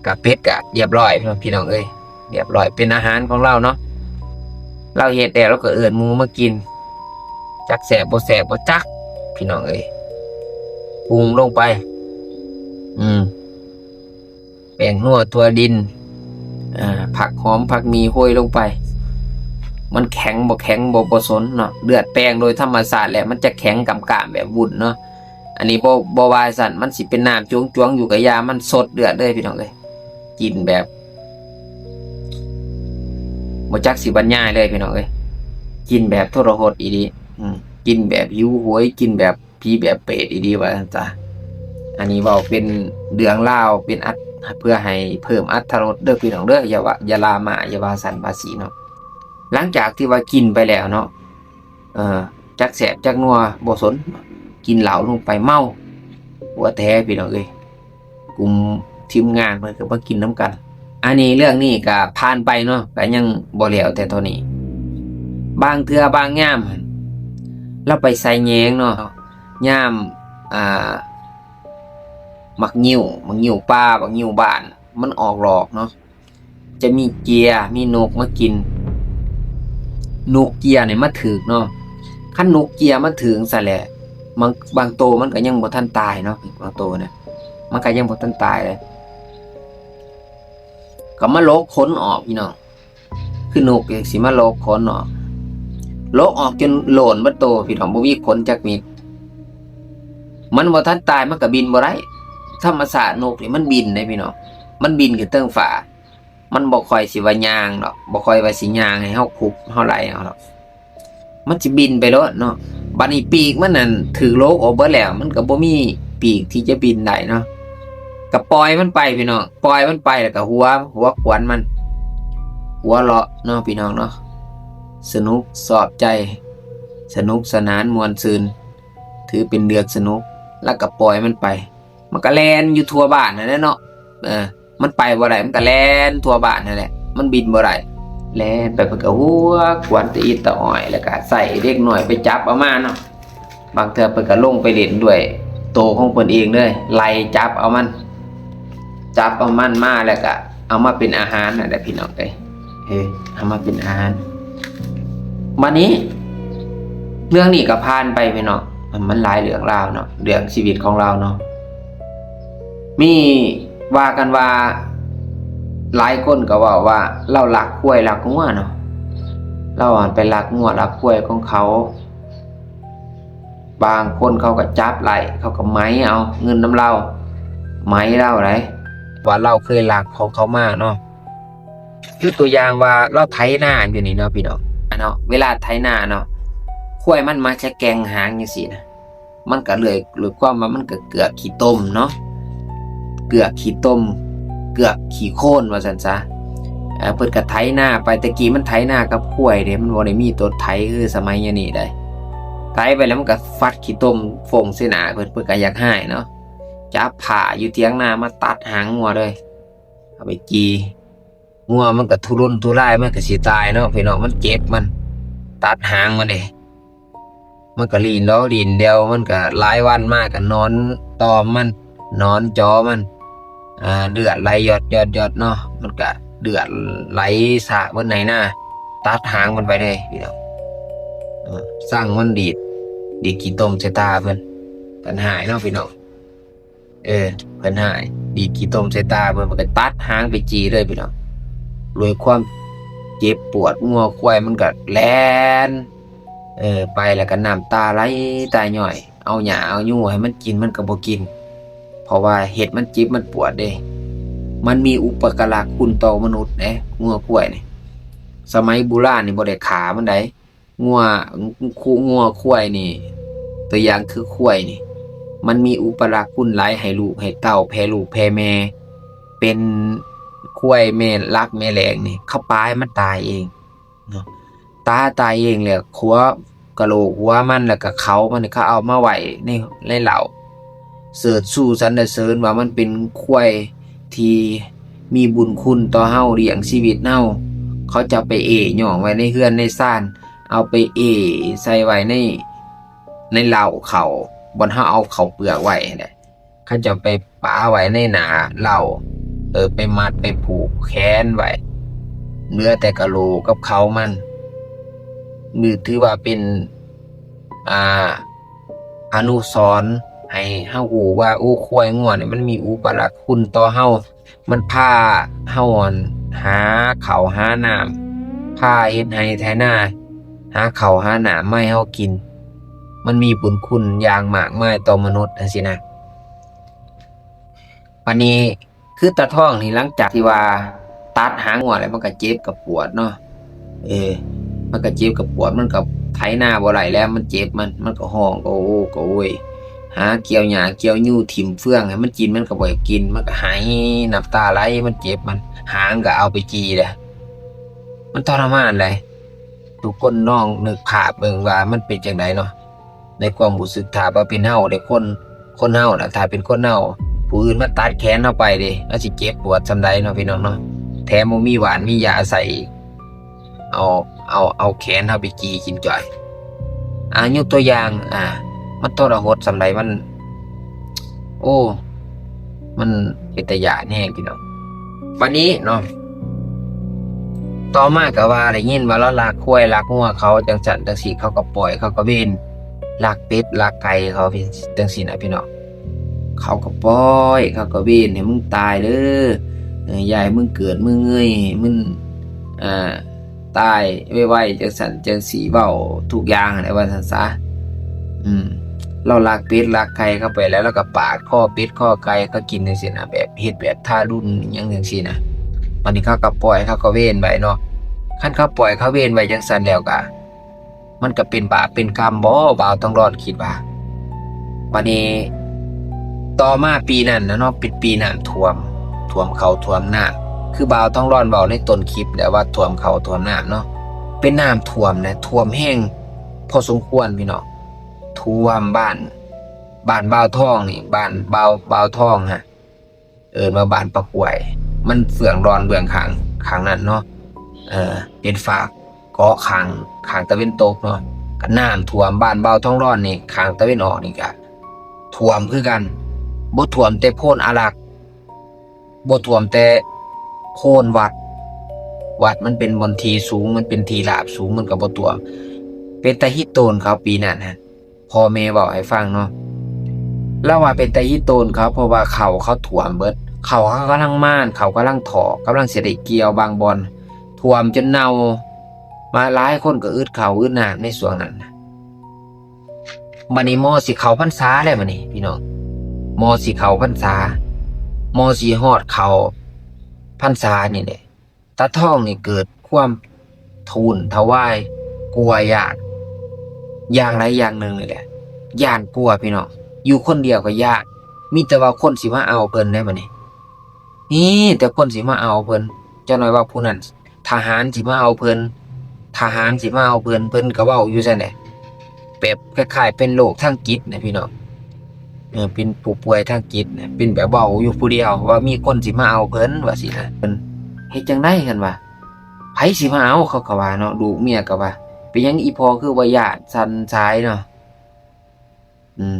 ກະເປັດກະລຽບຮ້ອຍພີ່ນ້ອງເອີຍ, ລຽບຮ້ອຍ ເປັນອາຫານຂອງລາວເນາະ. ລາວເຮັດແລ້ວລາວກໍເອີ້ນໝູມາກິນ, ຈັກແຊບບໍ່ແຊບບໍ່ຈັກ ພີ່ນ້ອງເອີຍ. ປຸງລົງໄປ ອືມ ແປ້ງນົວ ຖົ່ວດິນ ອາ ຜັກຫອມ ຜັກໝີ່ໂຮຍລົງໄປ. ມັນແຂງບໍ່ແຂງບໍ່ ບໍ່ສົນເນາະ, ເລືອດແປງໂດຍທຳມະຊາດແລ້ວມັນຈະແຂງກ້າມໆ ແບບວຸ້ນເນາະ. ອັນນີ້ບໍ່ ບໍ່ວ່າຊັ້ນ, ມັນຊິເປັນນ້ຳຈວງໆຢູ່ກະຢ່າ, ມັນສົດເລືອດເລີຍ ພີ່ນ້ອງເອີຍ. ກິນແບບ ບໍ່ຈັກຊິບັນຍາຍເລີຍ ພີ່ນ້ອງເອີຍ, ກິນແບບທໍລະຫົດອີ່ຫຼີ. ອືມ ກິນແບບຫິວໂຫຍ, ກິນແບບ ຜີແບບເປດອີ່ຫຼີວ່າຊັ້ນຊະ. ອັນນີ້ເວົ້າເປັນເລື່ອງລາວ ເປັນອັດ ເພື່ອໃຫ້ເພີ່ມອັດຖະລົດເດີພີ່ນ້ອງເດີ, ຢ່າວ່າ ຢ່າລາມາ ຢ່າວ່າຊັ້ນວ່າຊີ້ເນາະ. ຫຼັງຈາກທີ່ວ່າກິນໄປແລ້ວເນາະ, ເອີ ຈັກແຊບຈັກນົວບໍ່ສົນ ກິນເຫຼົ້າລົງໄປເມົາ ຫົວແຕກພີ່ນ້ອງເອີຍ. ກຸ່ມທີມງານເພິ່ນກໍມາກິນນຳກັນ. ອັນນີ້ເລື່ອງນີ້ກໍຜ່ານໄປເນາະ ກໍຍັງບໍ່ແລ້ວແຕ່ເທົ່ານີ້. ບາງເທື່ອບາງຍາມ ລາວໄປໃສ່ແຍງເນາະ ຍາມ ອ່າ ໝາກງິ້ວ ໝາກງິ້ວປ່າ ໝາກງິ້ວບ້ານ ມັນອອກດອກເນາະ ຈະມີເຈ້ຍ ມີນົກມາກິນ. ນົກເຈ້ຍນີ້ມາຖືກເນາະ ຄັນນົກເຈ້ຍມາຖືກຊັ້ນແຫຼະ ບາງ ບາງໂຕມັນກໍຍັງບໍ່ທັນຕາຍເນາະ ບາງໂຕນະ ມັນກໍຍັງບໍ່ທັນຕາຍເລີຍ ກໍມາຫຼົກຂົນອອກພີ່ນ້ອງ. ຄືນົກຈັ່ງຊິມາຫຼົກຂົນອອກ ຫຼົກອອກຈົນໂຫຼນເບິດໂຕພີ່ນ້ອງ ບໍ່ມີຂົນຈັກເມັດ. ມັນບໍ່ທັນຕາຍ ມັນກໍບິນບໍ່ໄດ້. ທຳມະຊາດນົກນີ້ມັນບິນເດ້ພີ່ນ້ອງ ມັນບິນຂຶ້ນເທິງຟ້າ. ມັນບໍ່ຄ່ອຍຊິວ່າຍ່າງດອກ ບໍ່ຄ່ອຍວ່າຊິຍ່າງໃຫ້ເຮົາຄຸບເຮົາໄລ່ເອົາດອກ ມັນຊິບິນໄປໂລດເນາະ. ບັດນີ້ປີກມັນນັ້ນຖືກຫຼົກອອກເບິດແລ້ວ ມັນກໍບໍ່ມີປີກທີ່ຈະບິນໄດ້ເນາະ ກໍປ່ອຍມັນໄປພີ່ນ້ອງ ປ່ອຍມັນໄປ ແລ້ວກໍຫົວ ຫົວຂວນມັນ ຫົວເລາະເນາະພີ່ນ້ອງເນາະ. ສະໜຸກຊອບໃຈ ສະໜຸກສະໜານມ່ວນຊື່ນ ຖືເປັນເລື່ອງສະໜຸກ ແລ້ວກໍປ່ອຍມັນໄປ ມັນກໍແລ່ນຢູ່ທົ່ວບ້ານຫັ້ນແຫຼະເນາະ. ເອີ ມັນໄປບໍ່ໄດ້ ມັນກໍແລ່ນທົ່ວບ້ານຫັ້ນແຫຼະ ມັນບິນບໍ່ໄດ້ ແລ່ນໄປ ເພິ່ນກໍຫົວຂວັນຕະອິດຕະອອຍ ແລ້ວກໍໃຊ້ເດັກນ້ອຍໄປຈັບເອົາມາເນາະ. ບາງເທື່ອເພິ່ນກໍລົງໄປຫຼິ້ນດ້ວຍໂຕຂອງເພິ່ນເອງເລີຍ ໄລ່ຈັບເອົາມັນ ຈັບເອົາມັນມາ ແລ້ວກໍເອົາມາເປັນອາຫານຫັ້ນແຫຼະພີ່ນ້ອງເອີຍ ເອີ ເອົາມາເປັນອາຫານ. ບັດນີ້ເລື່ອງນີ້ກໍຜ່ານໄປພີ່ນ້ອງ ມັນຫຼາຍເລື່ອງລາວເນາະ ເລື່ອງຊີວິດຂອງລາວເນາະ. ມີ ວ່າກັນວ່າ ຫຼາຍຄົນກໍເວົ້າວ່າລາວລັກຄວາຍລັກງົວເນາະ ລາວໄປລັກງົວລັກຄວາຍຂອງເຂົາ. ບາງຄົນເຂົາກໍຈັບໄລ່ ເຂົາກໍໄໝເອົາເງິນນຳລາວ ໄໝລາວໄດ໋ ວ່າລາວເຄີຍລັກຂອງເຂົາມາເນາະ. ຄືຕົວຢ່າງວ່າລາວໄຖນາຢູ່ນີ້ເນາະພີ່ນ້ອງ ອາເນາະ ເວລາໄຖນາເນາະ ຄວາຍມັນມັກຈະແກ່ງຫາງຈັ່ງຊີ້ນະ ມັນກໍເລີຍ ເລີຍຄວາມວ່າມັນກໍເກືອກຂີ້ຕົມເນາະ ເກືອກຂີ້ຕົມ ເກືອກຂີ້ໂຄນວ່າຊັ້ນຊະ. ເອີ ເພິ່ນກໍໄຖນາໄປ ແຕ່ກີ້ມັນໄຖນາກັບຄວາຍເດ້ ມັນບໍ່ໄດ້ມີລົດໄຖຄືສະໄໝຍານີ້ໃດ໋ ໄຖໄປແລ້ວມັນກໍຟັດຂີ້ຕົມຟົ້ງໃສ່ໜ້າເພິ່ນ ເພິ່ນກໍຢາກຮ້າຍເນາະ ຈັບຜ້າຢູ່ຖຽງນາມາຕັດຫາງງົວເລີຍ ເອົາໄປຈີ່ ງົວມັນກໍທຸລົນທຸລາຍ ມັນກໍຊິຕາຍເນາະພີ່ນ້ອງ ມັນເຈັບ ມັນຕັດຫາງມັນເດ້ ມັນກໍລີ້ນດອກລີ້ນດຽວ ມັນກໍຫຼາຍວັນມາກໍນອນຕອມມັນ ນອນຈໍມັນ ອ່າ ເລືອດໄຫຼຢອດໆໆເນາະ ມັນກໍເລືອດໄຫຼສາກເບິດໃນນາ ຕັດຫາງມັນໄປເລີຍພີ່ນ້ອງ. ເອີ ຊ່າງມັນດີດ ດີດຂີ້ຕົມໃສ່ຕາເພິ່ນ ເພິ່ນຮ້າຍເນາະພີ່ນ້ອງ. ເອີ ເພິ່ນຮ້າຍ ດີດຂີ້ຕົມໃສ່ຕາເພິ່ນ ເພິ່ນກໍຕັດຫາງໄປຈີ່ເລີຍພີ່ນ້ອງ. ດ້ວຍຄວາມເຈັບປວດ ງົວຄວາຍມັນກໍແລ່ນ ເອີ ໄປແລ້ວກໍນ້ຳຕາໄຫຼຕາຍ້ອຍ ເອົາຫຍ້າເອົາຍູໃຫ້ມັນກິນ ມັນກໍບໍ່ກິນ ເພາະວ່າເຮັດມັນເຈັບມັນປວດເດ້. ມັນມີອຸປະກາລະຄຸນຕໍ່ມະນຸດເດ້ ງົວຄວາຍນີ້ ສະໄໝບູຮານນີ້ບໍ່ໄດ້ຂ້າມັນໃດ໋. ງົວ ງົວຄວາຍນີ້ ຕົວຢ່າງຄືຄວາຍນີ້ ມັນມີອຸປະກາລະຄຸນຫຼາຍ ໃຫ້ລູກໃຫ້ເຕົ້າ ແຜ່ລູກແຜ່ແມ່ ເປັນຄວາຍແມ່ຫຼັກແມ່ແຫຼ່ງນີ້ ເຂົາປາໃຫ້ມັນຕາຍເອງເນາະ. ຕາ ຕາຍເອງແລ້ວ ຫົວກະໂຫຼກຫົວມັນ ແລ້ວກະເຂົາມັນ ເຂົາເອົາມາໄວ້ໃນ ໃນເຫຼົ້າ ເສີດຊູສັນລະເສີນວ່າມັນເປັນຄວາຍທີ່ມີບຸນຄຸນຕໍ່ເຮົາ ລ້ຽງຊີວິດເຮົາ. ເຂົາຈະເອົາໄປເອ້ຍ້ອງໄວ້ໃນເຮືອນໃນຊານ ເອົາໄປເອ້ໃສ່ໄວ້ໃນ ໃນເຫຼົ້າເຂົາ ບ່ອນເຮົາເອົາເຂົ້າເປືອກໄວ້ຫັ້ນແຫຼະ. ເຂົາເຈົ້າໄປປະໄວ້ໃນໜ້າເຫຼົ້າ ເອີ ໄປມັດໄປຜູກແຂນໄວ້ ເຫຼືອແຕ່ກະໂຫຼກກັບເຂົາມັນ. ນີ້ຖືວ່າເປັນ ອ່າ ອະນຸສອນໃຫ້ເຮົາຮູ້ວ່າ ໂອ້ ຄວາຍງົວນີ້ມັນມີອຸປະກາລະຄຸນຕໍ່ເຮົາ. ມັນພາເຮົາ ອັນ ຫາເຂົ້າຫານ້ຳ ພາເຮັດໄຮ່ໄຖນາ ຫາເຂົ້າຫານ້ຳມາໃຫ້ເຮົາກິນ. ມັນມີບຸນຄຸນຢ່າງມາກມາຍຕໍ່ມະນຸດຈັ່ງຊີ້ນະ. ບາດນີ້ຄືຕາທອງນີ້ ຫຼັງຈາກທີ່ວ່າຕັດຫາງົວແລ້ວ ມັນກໍເຈັບກໍປວດເນາະ. ເອີ ມັນກໍເຈັບກໍປວດ ມັນກໍໄຖນາບໍ່ໄດ້ແລ້ວ ມັນເຈັບ ມັນ ມັນກໍຮ້ອງ ໂອ້ ໂອ້ ໂອ້ຍ ຫາກ່ຽວຫຍ້າກ່ຽວຍູຖິ້ມເຟືອງໃຫ້ມັນກິນ ມັນກໍບໍ່ຢາກກິນ ມັນກໍໄຫ້ນ້ຳຕາໄຫຼ ມັນເຈັບ ມັນ ຫາງກໍເອົາໄປຈີ່ແຫຼະ ມັນທໍລະມານໃດ໋. ທຸກຄົນລອງນຶກພາບເບິ່ງວ່າມັນເປັນຈັ່ງໃດເນາະ ໃນຄວາມຮູ້ສຶກ ຖ້າວ່າເປັນເຮົາເດ້ ຄົນ ຄົນເຮົານະ ຖ້າເປັນຄົນເຮົາ ຜູ້ອື່ນມາຕັດແຂນເຮົາໄປເດ້ ເຮົາຊິເຈັບປວດສ່ຳໃດເນາະ ພີ່ນ້ອງເນາະ ແຖມບໍ່ມີຫວ່ານມີຢາໃສ່ອີກ ເອົາ ເອົາ ເອົາແຂນເຮົາໄປຈີ່ກິນຈ້ອຍ. ອາ ຍົກຕົວຢ່າງ ອາ ມັນທໍລະຫົດສ່ຳໃດ ມັນ ໂອ້ ມັນເປັນຕາຢ້ານແຮງ ພີ່ນ້ອງ. ບັດນີ້ເນາະ ຕໍ່ມາກໍວ່າໄດ້ຍິນວ່າລາວລັກຄວາຍລັກງົວເຂົາ ຈັ່ງຊັ້ນຈັ່ງຊີ້ ເຂົາກໍປ່ອຍ ເຂົາກໍເວນ ລັກເປັດລັກໄກ່ເຂົາ ຈັ່ງຊີ້ນະ ພີ່ນ້ອງ. ເຂົາກໍປ່ອຍ ເຂົາກໍເວນໃຫ້ມຶງຕາຍເດີ ເອີ ຢ່າໃຫ້ມຶງເກີດ ມຶງເງີຍ ໃຫ້ມຶງ ເອີ ຕາຍໄວໆ ຈັ່ງຊັ້ນຈັ່ງຊີ້ ເວົ້າທຸກຢ່າງຫັ້ນແຫຼະ ວ່າຊັ້ນຊະ. ອືມ ລາວລັກເປັດລັກໄກ່ເຂົາໄປແລ້ວ ລາວກໍປາດຄໍເປັດຄໍໄກ່ເຂົາກິນຈັ່ງຊີ້ນະ ແບບເຮັດແບບທາລຸນຫຍັງຈັ່ງຊີ້ນະ. ບັດນີ້ເຂົາກໍປ່ອຍ ເຂົາກໍເວນໄວ້ເນາະ. ຄັນເຂົາປ່ອຍເຂົາເວນໄວ້ຈັ່ງຊັ້ນແລ້ວກໍ ມັນກໍເປັນບາບເປັນກຳບໍ ບ່າວທອງຫຼອນຄິດວ່າ. ບັດນີ້ຕໍ່ມາປີນັ້ນນະເນາະ ເປັນປີນ້ຳຖ້ວມ ຖ້ວມເຂົ້າຖ້ວມນ້ຳ ຄືບ່າວທອງຫຼອນເວົ້າໃນຕົ້ນຄລິບແຫຼະວ່າຖ້ວມເຂົ້າຖ້ວມນ້ຳເນາະ. ເປັນນ້ຳຖ້ວມນະ ຖ້ວມແຮງພໍສົມຄວນ ພີ່ນ້ອງ. ຖ້ວມບ້ານ ບ້ານບ່າວທອງນີ້ ບ້ານບ່າວ ບ່າວທອງຫັ້ນ ເອີ້ນວ່າບ້ານປາກກວຍ ມັນເຟືອງດອນເບື້ອງຂ້າງ ຂ້າງນັ້ນເນາະ ເອີ ເປັນຟາກເກາະຂ້າງ ຂ້າງຕາເວັນຕົກເນາະ. ກໍນ້ຳຖ້ວມບ້ານບ່າວທອງຫຼອນນີ້ ຂ້າງຕາເວັນອອກນີ້ກໍຖ້ວມຄືກັນ. ບໍ່ຖ້ວມແຕ່ໂພນອາລັກ ບໍ່ຖ້ວມແຕ່ໂພນວັດ ວັດມັນເປັນບ່ອນທີ່ສູງ ມັນເປັນທີ່ລາບສູງ ມັນກໍບໍ່ຖ້ວມ. ເປັນຕາຮີດໂຕນເຂົາປີນັ້ນຫັ້ນ ພໍ່ແມ່ເວົ້າໃຫ້ຟັງເນາະ ລາວວ່າເປັນຕາຮີດໂຕນເຂົາ ເພາະວ່າເຂົ້າເຂົາຖ້ວມເບິດ ເຂົ້າເຂົາກຳລັງມານ ເຂົາກຳລັງຖອກ ກຳລັງຊິໄດ້ກ່ຽວ ບາງບ່ອນຖ້ວມຈົນເນົ່າ ມາຫຼາຍຄົນກໍອຶດເຂົ້າອຶດນ້ຳໃນຊ່ວງນັ້ນ. ບັດນີ້ມໍຊິເຂົ້າພັນສາແລ້ວ ບັດນີ້ພີ່ນ້ອງ ມໍຊິເຂົ້າພັນສາ ມໍຊິຮອດເຂົ້າພັນສານີ້ແຫຼະ ຕາທອງນີ້ເກີດຄວາມທູນຖວາຍ ກົວຢ້ານຢ່າງໃດຢ່າງໜຶ່ງນີ້ແຫຼະ ຢ້ານກົວພີ່ນ້ອງ. ຢູ່ຄົນດຽວກໍຢ້ານ ມີແຕ່ວ່າຄົນຊິມາເອົາເພິ່ນເດ້ບັດນີ້ ມີແຕ່ຄົນຊິມາເອົາເພິ່ນ. ຈັກໜ້ອຍວ່າຜູ້ນັ້ນ ທະຫານຊິມາເອົາເພິ່ນ ທະຫານຊິມາເອົາເພິ່ນ ເພິ່ນກໍເວົ້າຢູ່ຊັ້ນແຫຼະ ແບບຄ້າຍໆເປັນໂລກທາງຈິດນະພີ່ນ້ອງ ເອີ ເປັນຜູ້ປ່ວຍທາງຈິດນະ ເປັນແບບເວົ້າຢູ່ຜູ້ດຽວວ່າມີຄົນຊິມາເອົາເພິ່ນວ່າຊີ້ນະ. ເພິ່ນເຮັດຈັ່ງໃດ ເພິ່ນວ່າ ໃຜຊິມາເອົາ ເຂົາກໍວ່າເນາະ ລູກເມຍກໍວ່າ ເປັນຫຍັງອີ່ພໍ່ຄືວ່າຢ້ານສັ່ນສາຍເນາະ. ອືມ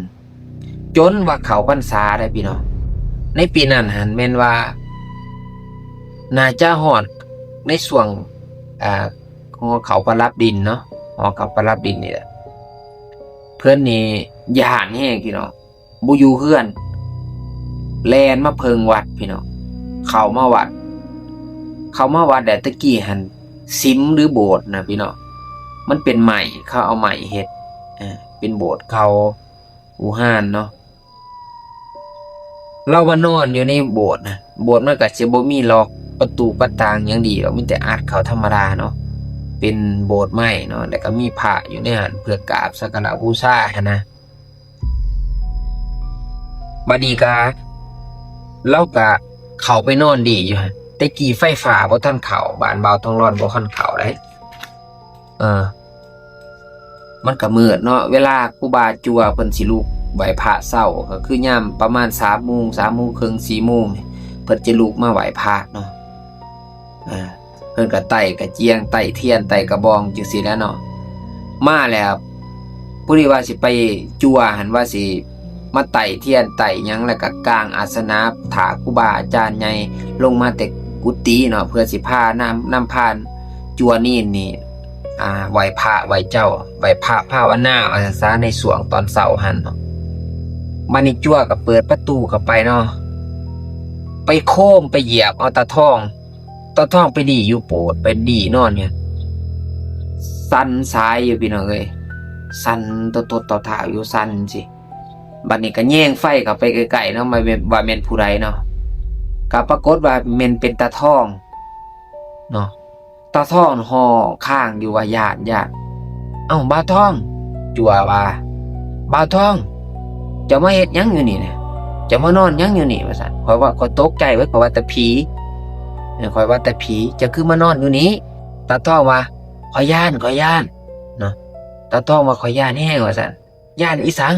ຈົນວ່າເຂົ້າພັນສາໄດ໋ພີ່ນ້ອງ ໃນປີນັ້ນຫັ້ນແມ່ນວ່າ ໜ້າຈະຮອດໃນຊ່ວງ ອ່າ ຫໍເຂົ້າປະດັບດິນເນາະ ຫໍເຂົ້າປະດັບດິນນີ້ແຫຼະ ເພິ່ນນີ້ຢ້ານແຮງພີ່ນ້ອງ ບໍ່ຢູ່ເຮືອນ ແລ່ນມາເພິ່ງວັດພີ່ນ້ອງ ເຂົ້າມາວັດ ເຂົ້າມາວັດແລ້ວ ແຕ່ກີ້ຫັ້ນສິມ ຫຼື ໂບດນະພີ່ນ້ອງ ມັນເປັນໄມ້ ເຂົາເອົາໄມ້ເຮັດ ເປັນໂບດເກົ່າ ວິຫານເນາະ. ລາວມານອນຢູ່ໃນໂບດນະ ໂບດມັນກໍຊິບໍ່ມີລັອກປະຕູປະຕ່າງຫຍັງດີດອກ ມີແຕ່ອັດເຂົ້າທຳມະດາເນາະ ເປັນໂບດໄມ້ເນາະ ແລ້ວກໍມີພະຢູ່ໃນຫັ້ນເພື່ອກາບສັກກາລະບູຊາຫັ້ນນະ. ບັດນີ້ກໍ ລາວກໍເຂົ້າໄປນອນດີຢູ່ຫັ້ນ ແຕ່ກີ້ໄຟຟ້າບໍ່ທັນເຂົ້າ ບ້ານບ່າວທອງຫຼອນບໍ່ທັນເຂົ້າໃດ໋ ເອີ ມັນກໍມືດເນາະ ເວລາຄູບາຈົວເພິ່ນຊິລຸກໄຫວ້ພະເຊົ້າ ກໍຄືຍາມປະມານສາມໂມງ ສາມໂມງເຄິ່ງ ສີ່ໂມງ ເພິ່ນຈະລຸກມາໄຫວ້ພະເນາະ ເອີ ເພິ່ນກໍໄຕ້ກະຈຽງ ໄຕ້ທຽນ ໄຕ້ກະບອງຈັ່ງຊີ້ແຫຼະເນາະ. ມາແລ້ວ ຜູ້ທີ່ວ່າຊິໄປຈົວຫັ້ນ ວ່າຊິມາໄຕ້ທຽນໄຕ້ຫຍັງ ແລ້ວກໍກາງອາສະນະຖ້າຄູບາອາຈານໃຫຍ່ລົງມາແຕ່ກຸຕິເນາະ ເພື່ອຊິພານຳ ນຳພາຈົວນີນນີ້ ອ່າ ໄຫວ້ພະໄຫວ້ເຈົ້າ ໄຫວ້ພະພາວະນາວ່າຊັ້ນຊະ ໃນຊ່ວງຕອນເຊົ້າຫັ້ນເນາະ. ບັດນີ້ຈົວກໍເປີດປະຕູເຂົ້າໄປເນາະ ໄປໂຄມໄປຢຽບເອົາຕາທອງ ຕາທອງໄປດີ້ຢູ່ໂບດ ໄປດີ້ນອນຢູ່ ສັ່ນສາຍຢູ່ພີ່ນ້ອງເອີຍ ສັ່ນໂຕໆຕໍ່ທ້າວຢູ່ ສັ່ນຊີ້. ບັດນີ້ກໍແຍງໄຟເຂົ້າໄປໃກ້ໆເນາະ ວ່າແມ່ນ ວ່າແມ່ນຜູ້ໃດເນາະ ກໍປາກົດວ່າແມ່ນເປັນຕາທອງເນາະ. ຕາທອງຮ້ອງຄ້າງຢູ່ວ່າ ຢ້ານ ຢ້ານ. ເອົ້າ ບ່າວທອງ ຈົວວ່າ ບ່າວທອງ ເຈົ້າມາເຮັດຫຍັງຢູ່ນີ້ນະ ເຈົ້າມານອນຫຍັງຢູ່ນີ້ ວ່າຊັ້ນ. ຂ້ອຍວ່າ ຂ້ອຍຕົກໃຈເວີ້ຍ ຂ້ອຍວ່າແຕ່ຜີ ເອີ ຂ້ອຍວ່າແຕ່ຜີ ເຈົ້າຄືມານອນຢູ່ນີ້. ຕາທອງວ່າ ຂ້ອຍຢ້ານ ຂ້ອຍຢ້ານ ເນາະ. ຕາທອງວ່າ ຂ້ອຍຢ້ານແຮງ ວ່າຊັ້ນ. ຢ້ານອີ່ສັງ?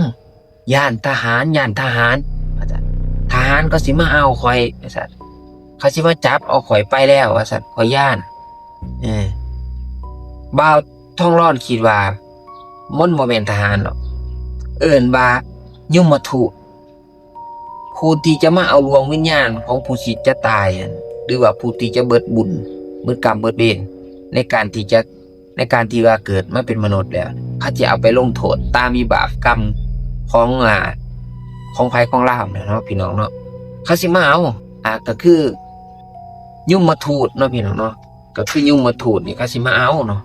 ຢ້ານທະຫານ ຢ້ານທະຫານ ວ່າຊັ້ນ. ທະຫານເຂົາຊິມາເອົາຂ້ອຍ ວ່າຊັ້ນ. ເຂົາຊິມາຈັບເອົາຂ້ອຍໄປແລ້ວ ວ່າຊັ້ນ. ຂ້ອຍຢ້ານ. ເອີ ບ່າວທອງຫຼອນຄິດວ່າມັນບໍ່ແມ່ນທະຫານດອກ ເອີ້ນວ່າຍົມມະທູດ. ຜູ້ທີ່ຈະມາເອົາດວງວິນຍານຂອງຜູ້ທີ່ຈະຕາຍຫັ້ນ ຫຼືວ່າຜູ້ທີ່ຈະເບິດບຸນ ເບິດກຳ ເບິດເວນ ໃນການທີ່ຈະ ໃນການທີ່ວ່າເກີດມາເປັນມະນຸດແລ້ວ ເຂົາຈະເອົາໄປລົງໂທດຕາມວິບາກກຳຂອງ ອາ ຂອງໃຜຂອງລາວແຫຼະເນາະ ພີ່ນ້ອງເນາະ. ເຂົາຊິມາເອົາ ອາ ກໍຄືຍົມມະທູດເນາະ ພີ່ນ້ອງເນາະ. ກໍຄືຍົມມະທູດນີ້ເຂົາຊິມາເອົາເນາະ.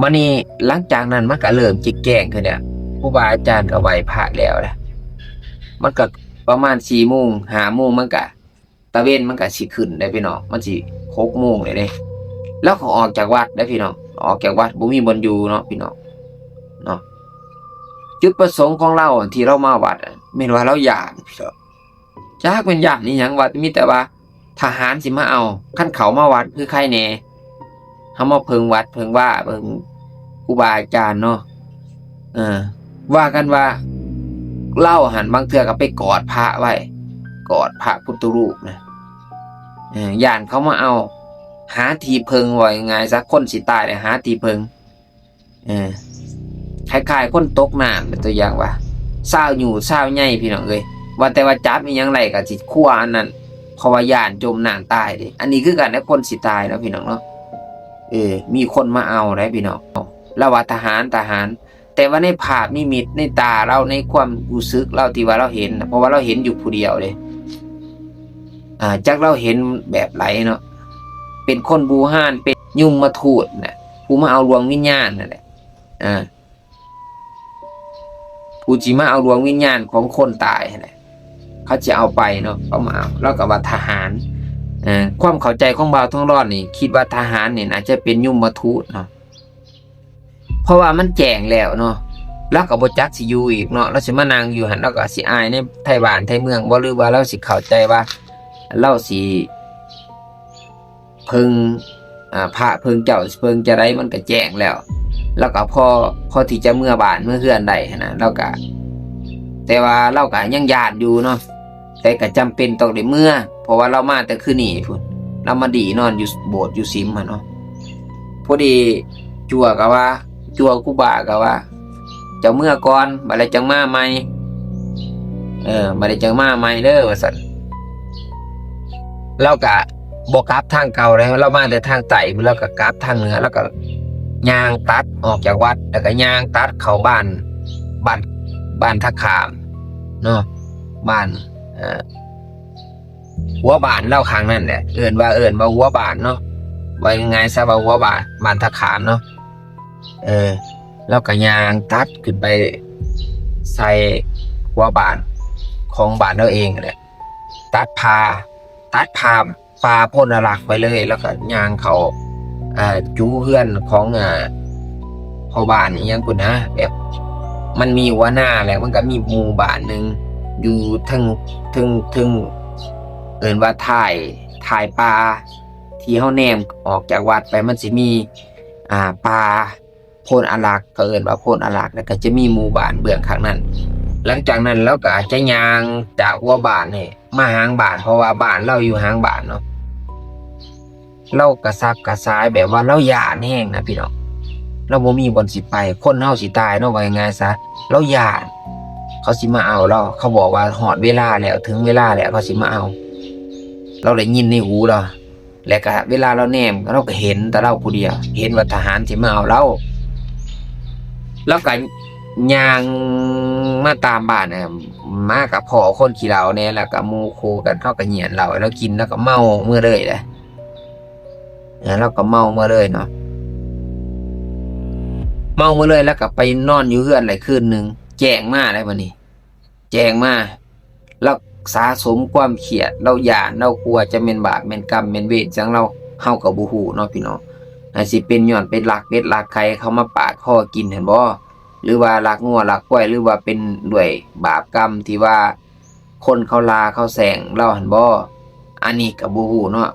ບາດນີ້ຫຼັງຈາກນັ້ນມັນກໍເລີ່ມຈິກແຈ້ງຂຶ້ນແລ້ວ ຄູບາອາຈານກໍໄຫວ້ພະແລ້ວແຫຼະ. ມັນກໍປະມານສີ່ໂມງ ຫ້າໂມງ ມັນກໍ ຕາເວັນມັນກໍຊິຂຶ້ນເດ້ພີ່ນ້ອງ ມັນຊິຫົກໂມງແລ້ວເດ້. ລາວກໍອອກຈາກວັດເດ້ພີ່ນ້ອງ ອອກຈາກວັດ ບໍ່ມີບ່ອນຢູ່ເນາະ ພີ່ນ້ອງເນາະ. ຈຸດປະສົງຂອງລາວທີ່ລາວມາວັດ ແມ່ນວ່າລາວຢ້ານ ພີ່ນ້ອງ. ຈັກແມ່ນຢ້ານອີ່ຫຍັງ ວ່າມີແຕ່ວ່າທະຫານຊິມາເອົາ. ຄັນເຂົາມາວັດຄືໃຄແດ່ ເຮົາມາເພິ່ງວັດເພິ່ງວາ ເພິ່ງຄູບາອາຈານເນາະ. ເອີ ວ່າກັນວ່າລາວຫັ້ນບາງເທື່ອກໍໄປກອດພະໄວ້ ກອດພະພຸດທະຮູບນະ. ເອີ ຢ້ານເຂົາມາເອົາ ຫາທີ່ເພິ່ງ ເວົ້າງ່າຍໆຊະ ຄົນຊິຕາຍແລ້ວຫາທີ່ເພິ່ງ. ເອີ ຄ້າຍໆຄົນຕົກນ້ຳ ຕົວຢ່າງວ່າຊາວຫຍຸ້ງຊາວໃຫຍ່ ພີ່ນ້ອງເອີຍ. ວ່າແຕ່ວ່າຈັບອີ່ຫຍັງໄດ້ກໍຊິຄົວອັນນັ້ນ ເພາະວ່າຢ້ານຈົມນ້ຳຕາຍເດ້. ອັນນີ້ຄືກັນເດ້ ຄົນຊິຕາຍເນາະ ພີ່ນ້ອງເນາະ. ເອີ ມີຄົນມາເອົາໄດ໋ ພີ່ນ້ອງ. ລາວວ່າທະຫານ ທະຫານ ແຕ່ວ່າໃນພາບນິມິດໃນຕາລາວ ໃນຄວາມຮູ້ສຶກລາວທີ່ວ່າລາວເຫັນນະ ເພາະວ່າລາວເຫັນຢູ່ຜູ້ດຽວເດ້ ອາ ຈັກລາວເຫັນແບບໃດເນາະ ເປັນຄົນບູຮານ ເປັນຍົມມະທູດນະ ຜູ້ມາເອົາດວງວິນຍານນັ້ນແຫຼະ ອາ ຜູ້ທີ່ມາເອົາດວງວິນຍານຂອງຄົນຕາຍຫັ້ນແຫຼະ ເຂົາຈະເອົາໄປເນາະ ເຂົາມາເອົາ. ລາວກໍວ່າທະຫານ ເອີ ຄວາມເຂົ້າໃຈຂອງບ່າວທອງຫຼອນນີ້ ຄິດວ່າທະຫານນີ້ອາດຈະເປັນຍົມມະທູດເນາະ ເພາະວ່າມັນແຈ້ງແລ້ວເນາະ ລາວກໍບໍ່ຈັກຊິຢູ່ອີກເນາະ. ລາວຊິມານັ່ງຢູ່ຫັ້ນ ລາວກໍຊິອາຍໃນໄທບ້ານໄທເມືອງບໍ່ ຫຼືວ່າລາວຊິເຂົ້າໃຈວ່າລາວຊິເພິ່ງ ອາ ພະເພິ່ງເຈົ້າ ເພິ່ງຈັ່ງໃດ ມັນກໍແຈ້ງແລ້ວ. ລາວກໍພໍ ພໍທີ່ຈະເມືອບ້ານເມືອເຮືອນໄດ້ຫັ້ນນະ ລາວກໍ ແຕ່ວ່າລາວກໍຍັງຢ້ານຢູ່ເນາະ ແຕ່ກໍຈຳເປັນຕ້ອງໄດ້ເມືອ ເພາະວ່າລາວມາແຕ່ຄືນນີ້ພຸ້ນ ລາວມາດີ້ນອນຢູ່ໂບດຢູ່ສິມຫັ້ນເນາະ. ພໍດີຈົວກໍວ່າ ຈົວຄູບາກໍວ່າ ເຈົ້າເມືອກ່ອນ ບາດແລ້ວຈັ່ງມາໃໝ່ ເອີ ບາດແລ້ວຈັ່ງມາໃໝ່ເດີ ວ່າຊັ້ນ. ລາວກະບໍ່ກັບທາງເກົ່າເດ້ ລາວມາແຕ່ທາງໃຕ້ ລາວກະກັບທາງເໜືອ ລາວກະຍ່າງຕັດອອກຈາກວັດ ແລ້ວກະຍ່າງຕັດເຂົ້າບ້ານ ບ້ານ ບ້ານທ່າຂາມເນາະ ບ້ານ ເອີ ຫົວບ້ານລາວຂ້າງນັ້ນແຫຼະ ເອີ້ນວ່າ ເອີ້ນວ່າຫົວບ້ານເນາະ ເວົ້າງ່າຍໆຊະວ່າຫົວບ້ານ ບ້ານທ່າຂາມເນາະ. ເອີ ລາວກໍຍ່າງຕັດຂຶ້ນໄປໃສ່ຫົວບ້ານຂອງບ້ານລາວເອງຫັ້ນແຫຼະ ຕັດຜ່າ ຕັດຜ່າ ປ່າໂພນອາລັກໄປເລີຍ ແລ້ວກໍຍ່າງເຂົ້າ ເອີ ຈູເຮືອນຂອງ ເອີ ພໍ່ບ້ານອີ່ຫຍັງພຸ້ນນະ ແບບມັນມີຫົວນາ ແລ້ວມັນກໍມີໝູ່ບ້ານໜຶ່ງຢູ່ເທິງ ເທິງ ເທິງ ເອີ້ນວ່າທ້າຍ ທ້າຍປ່າ ທີ່ເຮົາແນມອອກຈາກວັດໄປ ມັນຊິມີ ອ່າ ປ່າ ໂພນອາລັກ ເຂົາເອີ້ນວ່າໂພນອາລັກ ແລ້ວກໍຈະມີໝູ່ບ້ານເບື້ອງຂ້າງນັ້ນ. ຫຼັງຈາກນັ້ນລາວກໍອາດຈະຍ່າງຈາກຫົວບ້ານນີ້ມາຫາງບ້ານ ເພາະວ່າບ້ານລາວຢູ່ຫາງບ້ານເນາະ. ລາວກະສັບກະສ່າຍ ແບບວ່າລາວຢ້ານແຮງນະພີ່ນ້ອງ ລາວບໍ່ມີບ່ອນຊິໄປ ຄົນເຮົາຊິຕາຍເນາະ ເວົ້າງ່າຍໆຊະ ລາວຢ້ານເຂົາຊິມາເອົາລາວ. ເຂົາບອກວ່າຮອດເວລາແລ້ວ ເຖິງເວລາແລ້ວ ເຂົາຊິມາເອົາ. ລາວໄດ້ຍິນໃນຫູລາວ ແລ້ວກະເວລາລາວແນມ ລາວກະເຫັນແຕ່ລາວຜູ້ດຽວ ເຫັນວ່າທະຫານຊິມາເອົາລາວ. ລາວກະຍ່າງມາຕາມບ້ານ ມາກະພໍ້ຄົນຂີ້ເຫຼົ້າແດ່ ແລ້ວກະໝູ່ຄູ່ກັນ ເຂົາກະຫຍຽນເຫຼົ້າໃຫ້ລາວກິນ ລາວກະເມົາເມືອເລີຍເດ້. ລາວກະເມົາເມືອເລີຍເນາະ ເມົາເມືອເລີຍ ລາວກະໄປນອນຢູ່ເຮືອນໄດ້ຄືນໜຶ່ງ ແຈ້ງມາແລ້ວບາດນີ້ ແຈ້ງມາ ລາວສະສົມຄວາມຄຽດ ລາວຢ້ານ ລາວກົວ ຈະແມ່ນບາບແມ່ນກຳແມ່ນເວນຫຍັງລາວ ເຮົາກໍບໍ່ຮູ້ເນາະພີ່ນ້ອງ. ອາດຊິເປັນຍ້ອນໄປລັກເປັດລັກໄກ່ເຂົາມາປາດຄໍກິນຫັ້ນບໍ່ ຫຼືວ່າລັກງົວລັກຄວາຍ ຫຼືວ່າເປັນດ້ວຍບາບກຳທີ່ວ່າຄົນເຂົາລ່າເຂົາແຊ່ງລາວຫັ້ນບໍ່ ອັນນີ້ກໍບໍ່ຮູ້ເນາະ.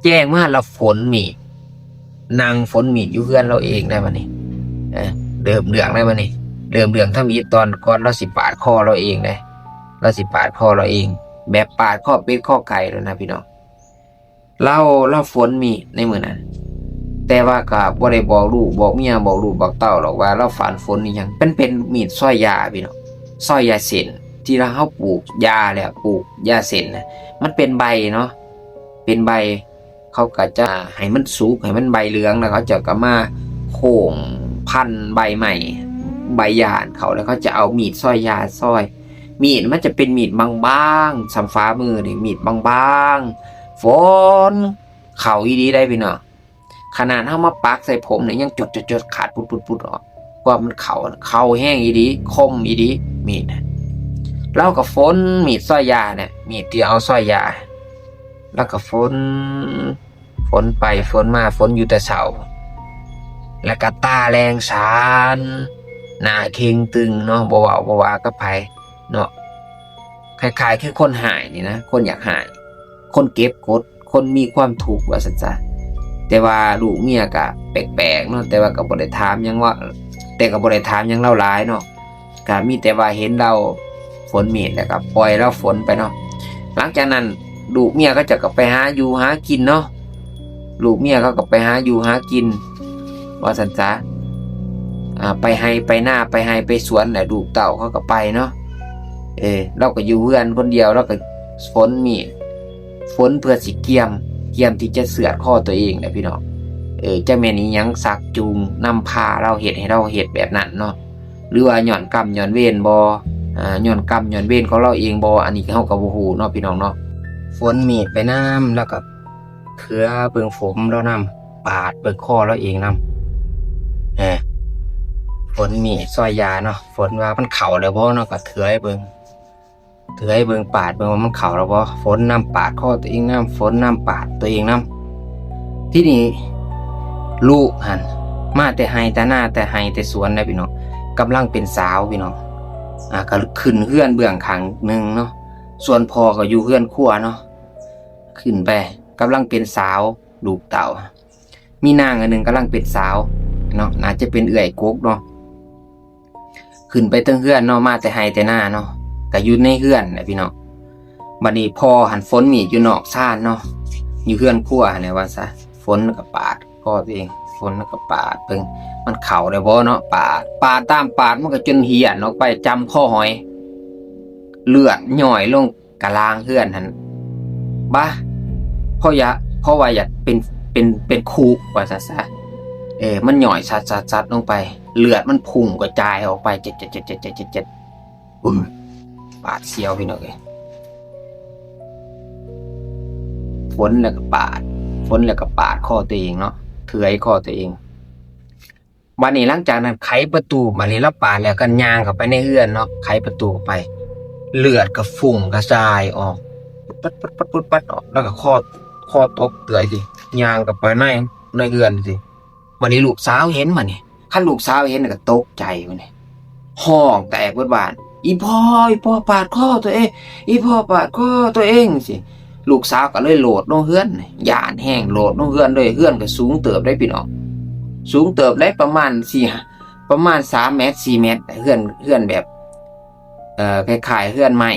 ແຈ້ງມາແລ້ວຝົນອີກ ນັ່ງຝົນມີດຢູ່ເຮືອນລາວເອງໄດ໋ບາດນີ້. ເອີ ເລີ່ມເລື່ອງໄດ໋ບາດນີ້ ເລີ່ມເລື່ອງທຳອິດຕອນກ່ອນລາວຊິປາດຄໍລາວເອງເດ້. ລາວຊິປາດຄໍລາວເອງ ແບບປາດຄໍເປັດຄໍໄກ່ໂລດນະພີ່ນ້ອງ. ລາວ ລາວຝົນມີດໃນມື້ນັ້ນ ແຕ່ວ່າກໍບໍ່ໄດ້ບອກລູກບອກເມຍ ບອກລູກບອກເຕົ້າດອກວ່າລາວຝັນຝົນອີ່ຫຍັງ. ມັນເປັນມີດຊອຍຢາພີ່ນ້ອງ ຊອຍຢາເສັ້ນ ທີ່ວ່າເຮົາປູກຢາແລ້ວ ປູກຢາເສັ້ນນະ ມັນເປັນໃບເນາະ ເປັນໃບ ເຂົາກໍຈະໃຫ້ມັນສຸກ ໃຫ້ມັນໃບເຫຼືອງ ແລ້ວເຂົາເຈົ້າກໍມາໂຄ້ງພັນໃບໄມ້ ໃບຢາຫັ້ນເຂົ້າ ແລ້ວເຂົາຈະເອົາມີດຊອຍຢາຊອຍ. ມີດມັນຈະເປັນມີດບາງໆ ສ່ຳຝ່າມືນີ້ ມີດບາງໆ ຝົນເຂົ້າອີ່ຫຼີໄດ໋ພີ່ນ້ອງ. ຂະໜາດເຮົາມາປັກໃສ່ຜົມນີ້ຍັງຈົດໆໆ ຂາດປຸດໆໆອອກ ເພາະວ່າມັນເຂົ້າ ເຂົ້າແຮງອີ່ຫຼີ ຄົມອີ່ຫຼີມີດນະ. ລາວກໍຝົນມີດຊອຍຢານະ ມີດທີ່ເອົາຊອຍຢາ ລາວກໍຝົນ ຝົນໄປຝົນມາ ຝົນຢູ່ແຕ່ເຊົ້າ ແລ້ວກໍຕາແລງຊານ ໜ້າເຄັ່ງຕຶງເນາະ ບໍ່ເວົ້າບໍ່ວ່າກັບໃຜເນາະ. ຄ້າຍໆຄືຄົນຮ້າຍນີ້ນະ ຄົນຢາກຮ້າຍ ຄົນເກັບກົດ ຄົນມີຄວາມທຸກວ່າຊັ້ນຊະ. ແຕ່ວ່າລູກເມຍກະແປກໆເນາະ ແຕ່ວ່າກະບໍ່ໄດ້ຖາມຫຍັງວ່າ ແຕ່ກະບໍ່ໄດ້ຖາມຫຍັງລາວຫຼາຍເນາະ ກະມີແຕ່ວ່າເຫັນລາວຝົນມີດ ແລ້ວກະປ່ອຍລາວຝົນໄປເນາະ. ຫຼັງຈາກນັ້ນລູກເມຍເຂົາເຈົ້າກະໄປຫາຢູ່ຫາກິນເນາະ ລູກເມຍເຂົາກະໄປຫາຢູ່ຫາກິນວ່າຊັ້ນຊະ ອ່າ ໄປໄຮ່ໄປນາ ໄປໄຮ່ໄປສວນແຫຼະ ລູກເຕົ້າເຂົາກະໄປເນາະ. ເອີ ລາວກໍຢູ່ເຮືອນຄົນດຽວ ລາວກໍຝົນມີດ ຝົນເພື່ອຊິກຽມ ກຽມທີ່ຈະເຊືອດຄໍຕົວເອງນະພີ່ນ້ອງ. ເອີ ຈັກແມ່ນອີ່ຫຍັງຊັກຈູງນຳພາລາວ ເຮັດໃຫ້ລາວເຮັດແບບນັ້ນເນາະ ຫຼືວ່າຍ້ອນກຳຍ້ອນເວນບໍ່ ອາ ຍ້ອນກຳຍ້ອນເວນຂອງລາວເອງບໍ່ ອັນນີ້ເຮົາກໍບໍ່ຮູ້ເນາະພີ່ນ້ອງເນາະ. ຝົນມີດໄປນຳ ລາວກໍເຖືຍເບິ່ງຜົມລາວນຳ ປາດເບິ່ງຄໍລາວເອງນຳ. ເອີ ຝົນມີດຊອຍຢາເນາະ ຝົນວ່າມັນເຂົ້າແລ້ວບໍ່ເນາະ ກໍເຖືອຍເບິ່ງ ເຖືອຍເບິ່ງ ປາດເບິ່ງວ່າມັນເຂົ້າແລ້ວບໍ່. ຝົນນຳປາດຄໍຕົວເອງນຳ ຝົນນຳປາດຕົວເອງນຳ. ທີນີ້ລູກຫັ້ນມາແຕ່ໄຮ່ແຕ່ນາ ແຕ່ໄຮ່ແຕ່ສວນນະພີ່ນ້ອງ ກຳລັງເປັນສາວພີ່ນ້ອງ ອ່າ ກໍຂຶ້ນເຮືອນເບື້ອງຂ້າງໜຶ່ງເນາະ ສ່ວນພໍ່ກໍຢູ່ເຮືອນຄົວເນາະ. ຂຶ້ນໄປ ກຳລັງເປັນສາວ ລູກເຕົ້າ ມີນາງອັນໜຶ່ງກຳລັງເປັນສາວເນາະ ໜ້າຈະເປັນເອື້ອຍກົກເນາະ. ຂຶ້ນໄປເທິງເຮືອນເນາະ ມາແຕ່ໄຮ່ແຕ່ນາເນາະ ກະຢູ່ໃນເຮືອນແຫຼະພີ່ນ້ອງ. ບາດນີ້ພໍ່ຫັ້ນຝົນມີດຢູ່ນອກຊານເນາະ ຢູ່ເຮືອນຄົວຫັ້ນແຫຼະວ່າຊະ. ຝົນກະປາດຄໍຕົວເອງ ຝົນກະປາດເບິ່ງ ມັນເຂົ້າໄດ້ບໍ່ເນາະ ປາດ ປາດຕາມປາດ ມັນກະຈົນຫ້ຽນອອກໄປ ຈຳຄໍຫອຍ ເລືອດຍ້ອຍລົງ ກະລາງເຮືອນຫັ້ນ ບາ ເພາະຢາກ ເພາະວ່າຢາກເປັນ ເປັນ ເປັນຄຸກວ່າຊັ້ນຊະ. ເອີ ມັນຍ້ອຍຊັດໆໆລົງໄປ ເລືອດມັນພຸ່ງກະຈາຍອອກໄປ ເຈັດໆໆໆ ປາດສຽວພີ່ນ້ອງເອີຍ. ຝົນແລ້ວກະປາດ ຝົນແລ້ວກະປາດຄໍຕົວເອງເນາະ ເຖືອຍຄໍຕົວເອງ. ບາດນີ້ຫຼັງຈາກນັ້ນໄຂປະຕູ ບາດນີ້ລາວປາດແລ້ວກໍຍ່າງເຂົ້າໄປໃນເຮືອນເນາະ ໄຂປະຕູເຂົ້າໄປ ເລືອດກໍຟຸ້ງກະຈາຍອອກ ປັດໆໆໆອອກ ແລ້ວກໍຄໍ ຄໍຕົກເປືອຍຊິ ຍ່າງເຂົ້າໄປໃນ ໃນເຮືອນຊິ. ບາດນີ້ລູກສາວເຫັນ ບາດນີ້ຄັນລູກສາວເຫັນກໍຕົກໃຈ ບາດນີ້ຮ້ອງແຕກເບິດບ້ານ ອີ່ພໍ່ ອີ່ພໍ່ປາດຄໍຕົວເອງ ອີ່ພໍ່ປາດຄໍຕົວເອງ ຈັ່ງຊີ້. ລູກສາວກໍເລີຍໂດດລົງເຮືອນ ຢ້ານແຮງໂດດລົງເຮືອນເລີຍ. ເຮືອນກໍສູງເຕີບເດ້ພີ່ນ້ອງ ສູງເຕີບເດ້ ປະມານສີ່ ປະມານສາມແມັດ ສີ່ແມັດ ເຮືອນ ເຮືອນແບບ ເອີ ຄ້າຍໆເຮືອນໄມ້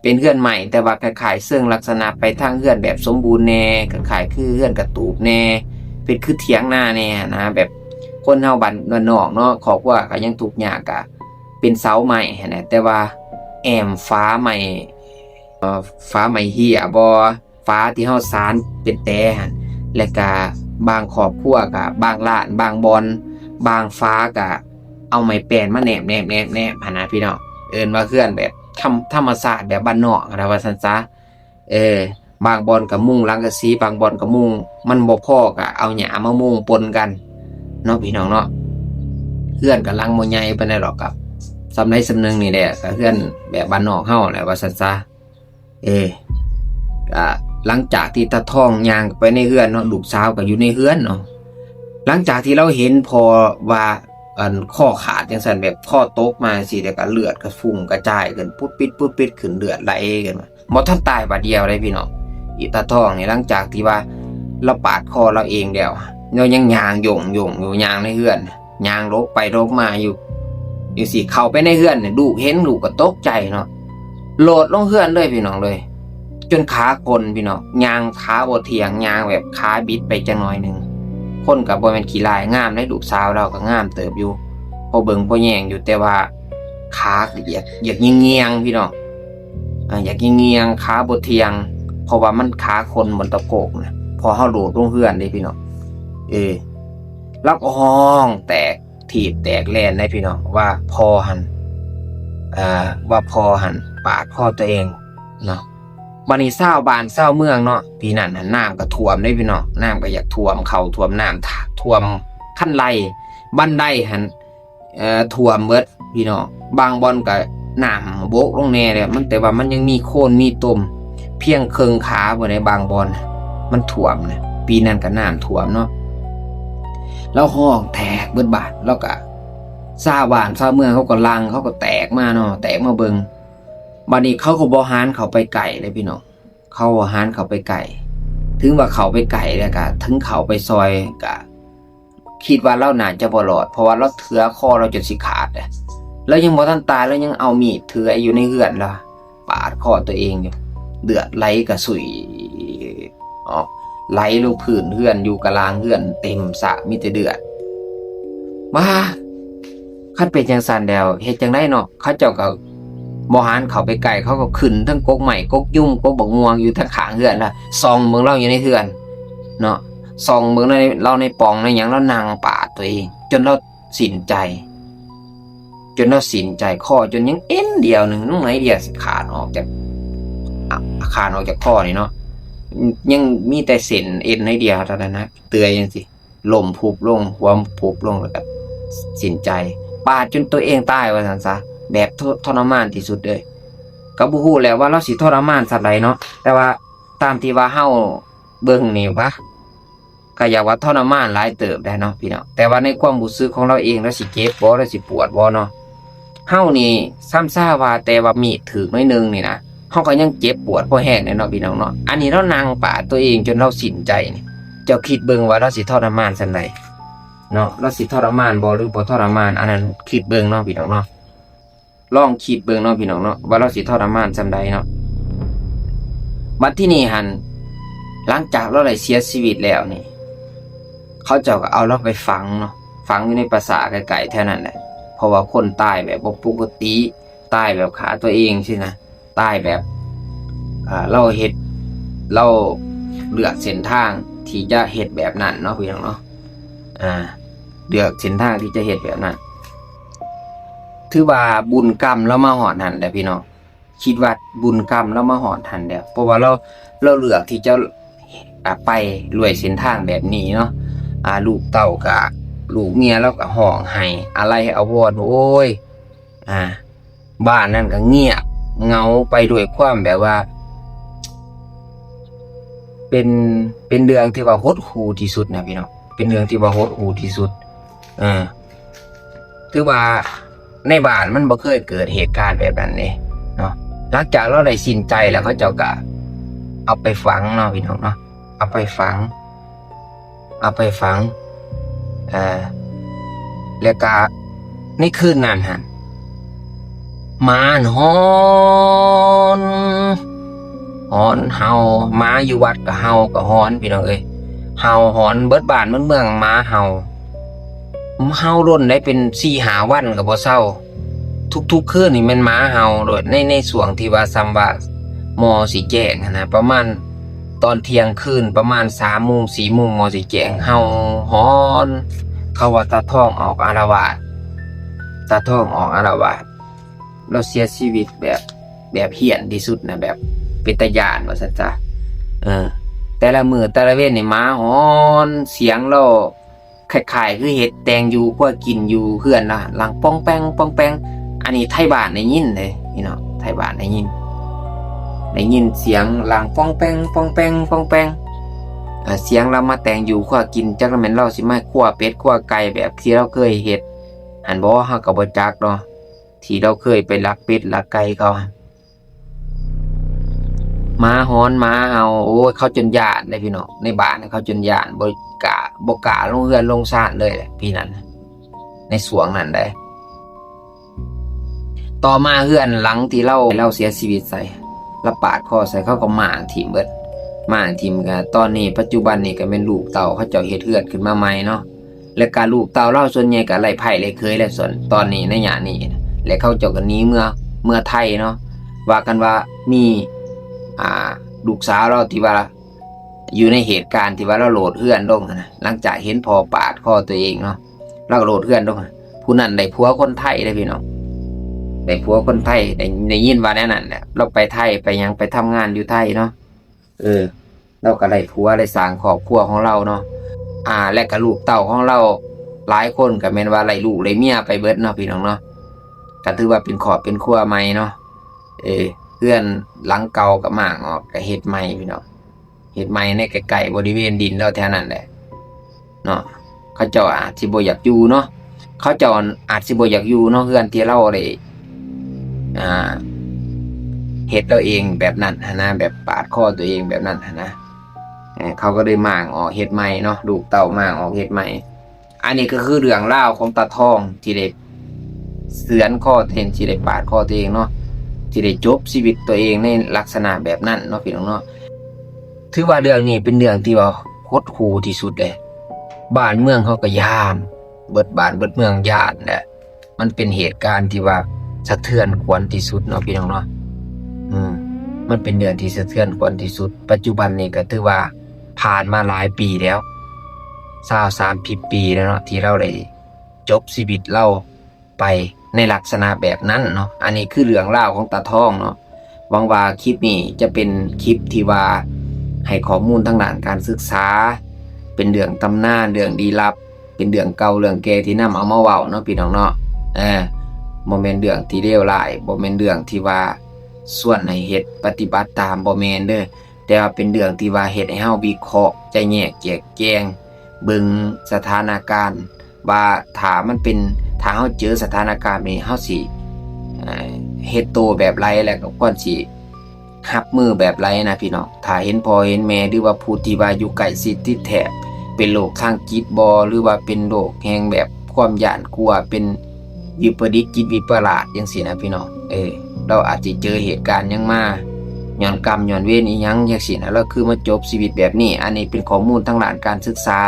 ເປັນເຮືອນໄມ້ ແຕ່ວ່າຄ້າຍໆເຊິ່ງລັກສະນະໄປທາງເຮືອນແບບສົມບູນແດ່ ຄ້າຍໆຄືເຮືອນກະຕູບແດ່ ເປັນຄືຖຽງນາແດ່ນະ ແບບຄົນເຮົາບ້ານນອກເນາະ ຄອບຄົວກໍຍັງທຸກຍາກ ກະເປັນເສົາໄມ້ຫັ້ນແຫຼະ ແຕ່ວ່າແອ້ມຝາໄມ້ ຝາໄມ້ເຫ້ຍບໍ່ ຝາທີ່ເຮົາສານເປັນແຕຫັ້ນ ແລະກະບາງຄອບຄົວກະ ບາງຮ້ານ ບາງບ່ອນ ບາງຝາກະເອົາໄມ້ແປ້ນມາແນບໆໆຫັ້ນນະພີ່ນ້ອງ ເອີ້ນວ່າເຮືອນແບບທຳ ທຳມະຊາດແບບບ້ານນອກຫັ້ນນະ ວ່າຊັ້ນຊະ. ເອີ ບາງບ່ອນກະມຸງສັງກະສີ ບາງບ່ອນກະມຸງ ມັນບໍ່ພໍກະເອົາຫຍ້າມາມຸງປົນກັນເນາະ ພີ່ນ້ອງເນາະ. ເຮືອນກະຫຼັງບໍ່ໃຫຍ່ປານໃດດອກ ກະສ່ຳໃດສ່ຳໜຶ່ງນີ້ແຫຼະ ກະເຮືອນແບບບ້ານນອກເຮົາແຫຼະ ວ່າຊັ້ນຊະ. ເອີ ກະຫຼັງຈາກທີ່ຕາທອງຍ່າງໄປໃນເຮືອນເນາະ ລູກສາວກໍຢູ່ໃນເຮືອນເນາະ ຫຼັງຈາກທີ່ລາວເຫັນພໍ່ວ່າ ອັນ ຄໍຂາດຈັ່ງຊັ້ນ ແບບຄໍຕົກມາຈັ່ງຊີ້ ແລ້ວກໍເລືອດກໍຟຸ້ງກະຈາຍຂຶ້ນ ປຸດປິດ ປຸດປິດຂຶ້ນ ເລືອດໄຫຼຂຶ້ນມາ ບໍ່ທັນຕາຍບາດດຽວເດ້ພີ່ນ້ອງ. ອີຕາທອງນີ້ ຫຼັງຈາກທີ່ວ່າລາວປາດຄໍລາວເອງແລ້ວ ລາວຍັງຍ່າງໂຢງໆຢູ່ ຍ່າງໃນເຮືອນ ຍ່າງຫຼົບໄປຫຼົບມາຢູ່ ຈັ່ງຊີ້ ເຂົ້າໄປໃນເຮືອນນີ້ ລູກເຫັນ ລູກກໍຕົກໃຈເນາະ ໂດດລົງເຮືອນເລີຍພີ່ນ້ອງເອີຍ ຈົນຂາຄົນພີ່ນ້ອງ ຍ່າງຂາບໍ່ທ່ຽງ ຍ່າງແບບຂາບິດໄປຈັກໜ້ອຍໜຶ່ງ ຄົນກໍບໍ່ແມ່ນຂີ້ລ້າຍ ງາມເດ້ ລູກສາວລາວກໍງາມເຕີບຢູ່ ພໍເບິ່ງພໍແຍງຢູ່ ແຕ່ວ່າຂາກໍຢາກ ຢາກຍ່ຽງໆ ພີ່ນ້ອງ ອ່າ ຢາກຍ່ຽງໆ ຂາບໍ່ທ່ຽງ ເພາະວ່າມັນຂາຄົນ ມັນຕະໂພກນະ ພໍເຮົາໂດດລົງເຮືອນເດ້ພີ່ນ້ອງ ເອີ ລາວກໍຮ້ອງແຕກ ຖີບແຕກແລ່ນໄດ໋ພີ່ນ້ອງ ວ່າພໍ່ຫັ້ນ ເອີ ວ່າພໍ່ຫັ້ນປາດຄໍຕົວເອງເນາະ. ບັດນີ້ຊາວບ້ານຊາວເມືອງເນາະ ປີນັ້ນຫັ້ນນ້ຳກໍຖ້ວມເດ້ພີ່ນ້ອງ ນ້ຳກໍຢາກຖ້ວມເຂົ້າຖ້ວມນ້ຳ ຖ້າຖ້ວມຄັນໄດບັນໄດຫັ້ນ ເອີ ຖ້ວມເບິດພີ່ນ້ອງ ບາງບ່ອນກໍນ້ຳໂບກລົງແດ່ແລ້ວ ມັນ ແຕ່ວ່າມັນຍັງມີໂຄນມີຕົມ ພຽງເຄິ່ງຂາພຸ້ນໃດ໋ ບາງບ່ອນມັນຖ້ວມນະ ປີນັ້ນກໍນ້ຳຖ້ວມເນາະ ລາວຮ້ອງແຕກເບິດບ້ານ ລາວກໍ ຊາວບ້ານຊາວເມືອງເຂົາກໍຫຼັ່ງ ເຂົາກໍແຕກມາເນາະ ແຕກມາເບິ່ງ ບັດນີ້ເຂົາກໍບໍ່ຫັນເຂົ້າໄປໃກ້ເດ້ພີ່ນ້ອງ ເຂົາບໍ່ຫັນເຂົ້າໄປໃກ້ ເຖິງວ່າເຂົ້າໄປໃກ້ແລ້ວກໍ ເຖິງເຂົ້າໄປຊ່ອຍກໍຄິດວ່າລາວໜ້າຈະບໍ່ລອດ ເພາະວ່າລາວເຖືອຄໍລາວຈົນຊິຂາດແລ້ວ ລາວຍັງບໍ່ທັນຕາຍ ລາວຍັງເອົາມີດເຖືອຢູ່ໃນເຮືອນລາວ ປາດຄໍຕົວເອງຢູ່ ເລືອດໄຫຼກະຊຸຍອອກ ໄຫຼລົງພື້ນເຮືອນ ຢູ່ກະລາງເຮືອນເຕັມສະມີແຕ່ເລືອດ. ວ້າ ຄັນເປັນຈັ່ງຊັ້ນແລ້ວເຮັດຈັ່ງໃດເນາະ? ເຂົາເຈົ້າກໍບໍ່ຫັນເຂົ້າໄປໃກ້ ເຂົາກໍຂຶ້ນເທິງກົກໄມ້ກົກຍຸມກົກບັກມ່ວງຢູ່ທາງຂ້າງເຮືອນລະ ສ່ອງເບິ່ງລາວຢູ່ໃນເຮືອນເນາະ ສ່ອງເບິ່ງລາວໃນປ່ອງໃນຫຍັງ ລາວນັ່ງປາດຕົວເອງ ຈົນລາວສິ້ນໃຈ ຈົນລາວສິ້ນໃຈ ຄໍຈົນຍັງເອັນດຽວໜຶ່ງ ໜ້ອຍດຽວຊິຂາດອອກຈາກ ອາ ຂາດອອກຈາກຄໍນີ້ເນາະ ຍັງມີແຕ່ເສັ້ນເອັນໜ້ອຍດຽວເທົ່ານັ້ນນະ ເປືອຍຈັ່ງຊີ້ ລົ້ມຟຸບລົງ ຄວ່ຳຟຸບລົງ ແລ້ວກໍສິ້ນໃຈ ປາດຈົນຕົວເອງຕາຍວ່າຊັ້ນຊະ ແບບ ໂອ້ ທໍລະມານທີ່ສຸດເລີຍ. ກໍບໍ່ຮູ້ແຫຼະວ່າລາວຊິທໍລະມານສ່ຳໃດເນາະ ແຕ່ວ່າຕາມທີ່ວ່າເຮົາເບິ່ງນີ້ ວະ ກໍຢາກວ່າທໍລະມານຫຼາຍເຕີບໄດ໋ເນາະພີ່ນ້ອງ ແຕ່ວ່າໃນຄວາມຮູ້ສຶກຂອງລາວເອງ ລາວຊິເຈັບບໍ່ ລາວຊິປວດບໍ່ເນາະ ເຮົານີ້ຊ້ຳຊາວ່າ ແຕ່ວ່າມີດຖືກໜ້ອຍໜຶ່ງນີ້ນະ ເຮົາກໍຍັງເຈັບປວດພໍແຮງແຫຼະເນາະພີ່ນ້ອງເນາະ ອັນນີ້ລາວນັ່ງປາດຕົວເອງຈົນລາວສິ້ນໃຈນີ້ ເຈົ້າຄິດເບິ່ງວ່າລາວຊິທໍລະມານສ່ຳໃດເນາະ ລາວຊິທໍລະມານບໍ່ ຫຼືບໍ່ທໍລະມານ ອັນນັ້ນຄິດເບິ່ງເນາະພີ່ນ້ອງເນາະ. ລອງຄິດເບິ່ງເນາະພີ່ນ້ອງເນາະ ວ່າລາວຊິທໍລະມານສ່ຳໃດເນາະ. ບັດທີນີ້ຫັ້ນ ຫຼັງຈາກລາວໄດ້ເສຍຊີວິດແລ້ວນີ້ ເຂົາເຈົ້າກໍເອົາລາວໄປຝັງເນາະ ຝັງຢູ່ໃນປ່າຊ້າໃກ້ໆແຖວນັ້ນແຫຼະ ເພາະວ່າຄົນຕາຍແບບບໍ່ປົກກະຕິ ຕາຍແບບຂ້າຕົວເອງຊີ້ນະ ຕາຍແບບ ອ່າ ລາວເຮັດ ລາວເລືອກເສັ້ນທາງທີ່ຈະເຮັດແບບນັ້ນເນາະພີ່ນ້ອງເນາະ ອ່າ ເລືອກເສັ້ນທາງທີ່ຈະເຮັດແບບນັ້ນ ຖືວ່າບຸນກຳລາວມາຮອດຫັ້ນແຫຼະພີ່ນ້ອງ ຄິດວ່າບຸນກຳລາວມາຮອດຫັ້ນແລ້ວ ເພາະວ່າລາວ ລາວເລືອກທີ່ຈະ ອ່າ ໄປດ້ວຍເສັ້ນທາງແບບນີ້ເນາະ ອ່າ ລູກເຕົ້າກະ ລູກເມຍລາວກະຮ້ອງໄຫ້ອາໄລອາວອນ ໂອ້ຍ ອ່າ ບ້ານນັ້ນກໍງຽບເຫງົາໄປດ້ວຍຄວາມແບບວ່າ ເປັນ ເປັນເລື່ອງທີ່ວ່າຫົດຫູ່ທີ່ສຸດນະພີ່ນ້ອງ ເປັນເລື່ອງທີ່ວ່າຫົດຫູ່ທີ່ສຸດ ເອີ ຖືວ່າໃນບ້ານມັນບໍ່ເຄີຍເກີດເຫດການແບບນັ້ນເດ້ເນາະ ຫຼັງຈາກລາວໄດ້ສິ້ນໃຈແລ້ວ ເຂົາເຈົ້າກໍເອົາໄປຝັງເນາະພີ່ນ້ອງເນາະ ເອົາໄປຝັງ ເອົາໄປຝັງ ເອີ ແລ້ວກະໃນຄືນນັ້ນຫັ້ນ ໝາຫັ້ນຫອນ ຫອນເຫົ່າ ໝາຢູ່ວັດກໍເຫົ່າກໍຫອນ ພີ່ນ້ອງເອີຍ ເຫົ່າຫອນເບິດບ້ານເບິດເມືອງ ໝາເຫົ່າ ເຫົ່າດົນໄດ້ເປັນສີ່ຫ້າວັນກໍບໍ່ເຊົາ ທຸກໆຄືນນີ້ແມ່ນໝາເຫົ່າໂລດ ໃນ ໃນຊ່ວງທີ່ວ່າສ່ຳວ່າໝໍຊິແຈ້ງຫັ້ນນະ ປະມານຕອນທ່ຽງຄືນ ປະມານສາມໂມງ ສີ່ໂມງໝໍຊິແຈ້ງ ເຫົ່າຫອນ ເຂົາວ່າຕາທອງອອກອາລະວາດ ຕາທອງອອກອາລະວາດ ລາວເສຍຊີວິດແບບ ແບບຫ້ຽນທີ່ສຸດນະ ແບບເປັນຕາຢ້ານວ່າຊັ້ນຊະ ເອີ ແຕ່ລະມື້ແຕ່ລະເວັນນີ້ໝາຫອນ ສຽງລາວ ຄ້າຍໆຄືເຮັດແຕ່ງຢູ່ຄົວກິນຢູ່ເຮືອນລະ ຫຼັ່ງປ່ອງແປງ ປ່ອງແປງ ອັນນີ້ໄທບ້ານໄດ້ຍິນເດ້ພີ່ນ້ອງ ໄທບ້ານໄດ້ຍິນ ໄດ້ຍິນສຽງຫຼັ່ງປ່ອງແປງ ປ່ອງແປງ ປ່ອງແປງ ເອີ ສຽງລາວມາແຕ່ງຢູ່ຄົວກິນ ຈັກແມ່ນລາວຊິມາຄົວເປັດຄົວໄກ່ແບບທີ່ລາວເຄີຍເຮັດຫັ້ນບໍ່ ເຮົາກໍບໍ່ຈັກເນາະ ທີ່ລາວເຄີຍໄປລັກເປັດລັກໄກ່ເຂົາຫັ້ນ. ໝາຫອນໝາເຫົ່າ ໂອ້ຍ ເຂົາຈົນຢ້ານເດ້ພີ່ນ້ອງ. ໃນບ້ານເຂົາຈົນຢ້ານ ບໍ່ກ້າ ບໍ່ກ້າລົງເຮືອນລົງຊານເລີຍແຫຼະ ປີນັ້ນ ໃນຊ່ວງນັ້ນເດ້. ຕໍ່ມາເຮືອນຫຼັງທີ່ລາວ ລາວເສຍຊີວິດໃສ່ ລາວປາດຄໍໃສ່ ເຂົາກໍມ້າງຖິ້ມເບິດ ມ້າງຖິ້ມ. ກໍຕອນນີ້ ປັດຈຸບັນນີ້ກໍແມ່ນລູກເຕົ້າເຂົາເຈົ້າເຮັດເຮືອນຂຶ້ນມາໃໝ່ເນາະ. ແລະກະລູກເຕົ້າລາວສ່ວນໃຫຍ່ກະໄລ້ໃພ້ໄລ້ເຂີຍແລ້ວ ສ່ວນຕອນນີ້ໃນຍາມນີ້ ແລະເຂົາເຈົ້າກະໜີເມືອ ເມືອໄທເນາະ. ວ່າກັນວ່າມີ ອ່າ ລູກສາວລາວທີ່ວ່າຢູ່ໃນເຫດການທີ່ວ່າລາວໂດດເຮືອນລົງຫັ້ນນະ ຫຼັງຈາກເຫັນພໍ່ປາດຄໍຕົວເອງເນາະ ລາວກໍໂດດເຮືອນລົງ. ຜູ້ນັ້ນໄດ້ຜົວຄົນໄທເດ້ພີ່ນ້ອງ ໄດ້ຜົວຄົນໄທ ໄດ້ ໄດ້ຍິນວ່າແນວນັ້ນແຫຼະ. ລາວໄປໄທໄປຫຍັງ ໄປທຳງານຢູ່ໄທເນາະ. ເອີ ລາວກໍໄດ້ຜົວ ໄດ້ສ້າງຄອບຄົວຂອງລາວເນາະ. ອ່າ ແລະກໍລູກເຕົ້າຂອງລາວຫຼາຍຄົນກໍແມ່ນວ່າໄດ້ລູກໄດ້ເມຍໄປເບິດເນາະ ພີ່ນ້ອງເນາະ. ກໍຖືວ່າເປັນຄອບເປັນຄົວໃໝ່ເນາະ. ເອີ ເຮືອນຫຼັງເກົ່າກໍມ້າງອອກ ກໍເຮັດໃໝ່ ພີ່ນ້ອງ ເຮັດໃໝ່ໃນໃກ້ໆບໍລິເວນດິນລາວແຖວນັ້ນແຫຼະເນາະ. ເຂົາເຈົ້າອາດຊິບໍ່ຢາກຢູ່ເນາະ ເຂົາເຈົ້າອາດຊິບໍ່ຢາກຢູ່ເນາະ ເຮືອນທີ່ລາວໄດ້ ອ່າ ເຮັດລາວເອງແບບນັ້ນຫັ້ນນະ ແບບປາດຄໍຕົວເອງແບບນັ້ນຫັ້ນນະ. ເອີ ເຂົາກໍເລີຍມ້າງອອກເຮັດໃໝ່ເນາະ ລູກເຕົ້າມ້າງອອກເຮັດໃໝ່. ອັນນີ້ກໍຄືເລື່ອງລາວຂອງຕາທອງທີ່ໄດ້ເຊືອນຄໍຕົວເອງ ທີ່ໄດ້ປາດຄໍຕົວເອງເນາະ ທີ່ໄດ້ຈົບຊີວິດຕົວເອງໃນລັກສະນະແບບນັ້ນເນາະ ພີ່ນ້ອງເນາະ. ຖືວ່າເລື່ອງນີ້ເປັນເລື່ອງທີ່ວ່າຫົດຫູ່ທີ່ສຸດເດ້. ບ້ານເມືອງເຮົາກໍຢ້ານ ເບິດບ້ານເບິດເມືອງຢ້ານແຫຼະ. ມັນເປັນເຫດການທີ່ວ່າສະເທືອນຂວັນທີ່ສຸດເນາະ ພີ່ນ້ອງເນາະ. ອືມ ມັນເປັນເລື່ອງທີ່ສະເທືອນຂວັນທີ່ສຸດ. ປັດຈຸບັນນີ້ກໍຖືວ່າຜ່ານມາຫຼາຍປີແລ້ວ ຊາວສາມສິບປີແລ້ວເນາະ ທີ່ລາວໄດ້ຈົບຊີວິດລາວໄປໃນລັກສະນະແບບນັ້ນເນາະ. ອັນນີ້ຄືເລື່ອງລາວຂອງຕາທອງເນາະ. ຫວັງວ່າຄລິບນີ້ຈະເປັນຄລິບທີ່ວ່າໃຫ້ຂໍ້ມູນທາງດ້ານການສຶກສາ ເປັນເລື່ອງຕຳນານ ເລື່ອງລີ້ລັບ ເປັນເລື່ອງເກົ່າເລື່ອງແກ່ທີ່ນຳເອົາມາເວົ້າເນາະ ພີ່ນ້ອງເນາະ. ເອີ ບໍ່ແມ່ນເລື່ອງທີ່ເລວຮ້າຍ ບໍ່ແມ່ນເລື່ອງທີ່ວ່າຊວນໃຫ້ເຮັດປະຕິບັດຕາມ ບໍ່ແມ່ນເດີ. ແຕ່ວ່າເປັນເລື່ອງທີ່ວ່າເຮັດໃຫ້ເຮົາວິເຄາະ ຈະແຍກແຈກແຈງ ເບິ່ງສະຖານະການວ່າ ຖ້າມັນເປັນ ຖ້າເຮົາເຈີສະຖານະການແບບນີ້ ເຮົາຊິ ເອີ ເຮັດໂຕແບບໃດ ແລ້ວກໍຄວນຊິ ຮັບມືແບບໃດນະພີ່ນ້ອງ. ຖ້າເຫັນພໍ່ເຫັນແມ່ ຫຼືວ່າຜູ້ທີ່ວ່າຢູ່ໃກ້ຊິດຕິດແທດ ເປັນໂລກທາງຈິດບໍ ຫຼືວ່າເປັນໂລກແຫ່ງແບບຄວາມຢ້ານກົວ ເປັນວິປະດິດຈິດວິປະລາດຈັ່ງຊີ້ນະພີ່ນ້ອງ ເອີ ລາວອາດຊິເຈີເຫດການຫຍັງມາ ຍ້ອນກຳຍ້ອນເວນອີ່ຫຍັງຈັ່ງຊີ້ນະ ລາວຄືມາຈົບຊີວິດແບບນີ້. ອັນນີ້ເປັນຂໍ້ມູນທາງດ້ານການສຶກສາ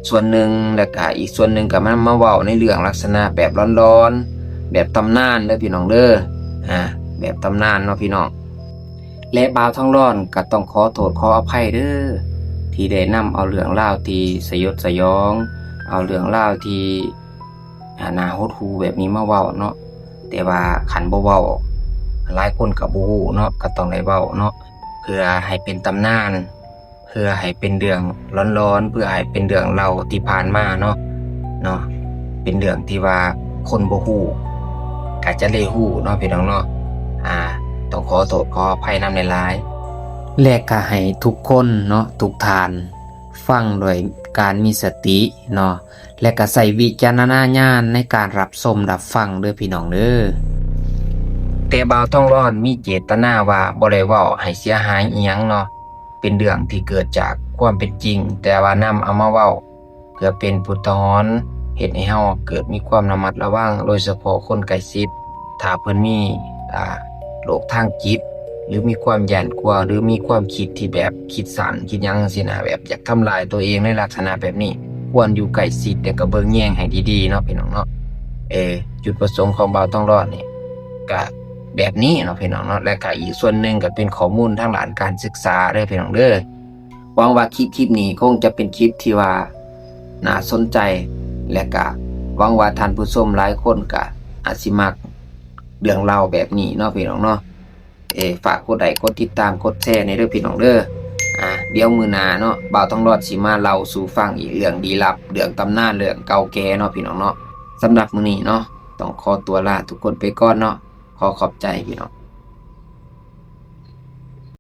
ສ່ວນໜຶ່ງ ແລ້ວກະອີກສ່ວນໜຶ່ງກໍນຳມາເວົ້າໃນເລື່ອງລັກສະນະແບບຫຼອນໆ ແບບຕຳນານເດີພີ່ນ້ອງເດີ ອາ ແບບຕຳນານເນາະພີ່ນ້ອງ. ແລະ ບ່າວທອງຫຼ້ອນກໍຕ້ອງຂໍໂທດຂໍອະໄພເດີ ທີ່ໄດ້ນຳເອົາເລື່ອງລາວທີ່ສະຫຍົດສະຫຍອງ ເອົາເລື່ອງລາວທີ່ ອາ ໜ້າຫົດຫູ່ແບບນີ້ມາເວົ້າເນາະ. ແຕ່ວ່າຄັນບໍ່ເວົ້າ ຫຼາຍຄົນກໍບໍ່ຮູ້ເນາະ ກໍຕ້ອງໄດ້ເວົ້າເນາະ ເພື່ອໃຫ້ເປັນຕຳນານ ເພື່ອໃຫ້ເປັນເລື່ອງຫຼອນໆ ເພື່ອໃຫ້ເປັນເລື່ອງເລົ່າທີ່ຜ່ານມາເນາະ ເນາະ ເປັນເລື່ອງທີ່ວ່າຄົນບໍ່ຮູ້ກໍຈະໄດ້ຮູ້ເນາະ ພີ່ນ້ອງເນາະ. ອາ ຕ້ອງຂໍໂທດຂໍອະໄພນຳຫຼາຍໆ ແລະ ກໍໃຫ້ທຸກຄົນເນາະ ທຸກທ່ານຟັງດ້ວຍການມີສະຕິເນາະ ແລະ ກໍໃຊ້ວິຈາລະນະຍານໃນການຮັບຊົມຮັບຟັງເດີພີ່ນ້ອງເດີ. ແຕ່ບ່າວທອງຫຼ້ອນມີເຈດຕະນາວ່າບໍ່ໄດ້ເວົ້າໃຫ້ເສຍຫາຍອີ່ຫຍັງເນາະ ເປັນເລື່ອງທີ່ເກີດຈາກຄວາມເປັນຈິງ ແຕ່ວ່ານຳເອົາມາເວົ້າເພື່ອເປັນອຸທາຫອນ ເຮັດໃຫ້ເຮົາເກີດມີຄວາມລະມັດລະວັງ ໂດຍສະເພາະຄົນໃກ້ຊິດ ຖ້າເພິ່ນມີ ອ່າ ໂລກທາງຈິດ ຫຼື ມີຄວາມຢ້ານກົວ ຫຼື ມີຄວາມຄິດທີ່ແບບຄິດສັ້ນຄິດຫຍັງຈັ່ງຊີ້ນະ ແບບຢາກທຳລາຍຕົວເອງໃນລັກສະນະແບບນີ້ ຄວນຢູ່ໃກ້ຊິດ ແລ້ວກໍເບິ່ງແຍງໃຫ້ດີໆເນາະ ພີ່ນ້ອງເນາະ. ເອີ ຈຸດປະສົງຂອງບ່າວທອງຫຼ້ອນນີ້ກະແບບນີ້ເນາະ ພີ່ນ້ອງເນາະ ແລະ ກະອີກສ່ວນໜຶ່ງກະເປັນຂໍ້ມູນທາງດ້ານການສຶກສາເດີ ພີ່ນ້ອງເດີ. ຫວັງວ່າຄລິບ ຄລິບນີ້ຄົງຈະເປັນຄລິບທີ່ວ່າໜ້າສົນໃຈ ແລະ ກະຫວັງວ່າທ່ານຜູ້ຊົມຫຼາຍຄົນກະອາດຊິມັກເລື່ອງລາວແບບນີ້ເນາະ ພີ່ນ້ອງເນາະ. ເອີ ຝາກກົດໄລ້ ກົດຕິດຕາມ ກົດແຊແດ່ເດີ ພີ່ນ້ອງເດີ. ອາ ດຽວມື້ໜ້າເນາະ ບ່າວທອງຫຼ້ອນຊິມາເລົ່າສູ່ຟັງອີກ ເລື່ອງລີ້ລັບ ເລື່ອງຕຳນານ ເລື່ອງເກົ່າແກ່ເນາະ ພີ່ນ້ອງເນາະ. ສຳລັບມື້ນີ້ເນາະ ຕ້ອງຂໍຕົວລາທຸກຄົນໄປກ່ອນເນາະ. ຂໍຂອບໃຈ ພີ່ນ້ອງ.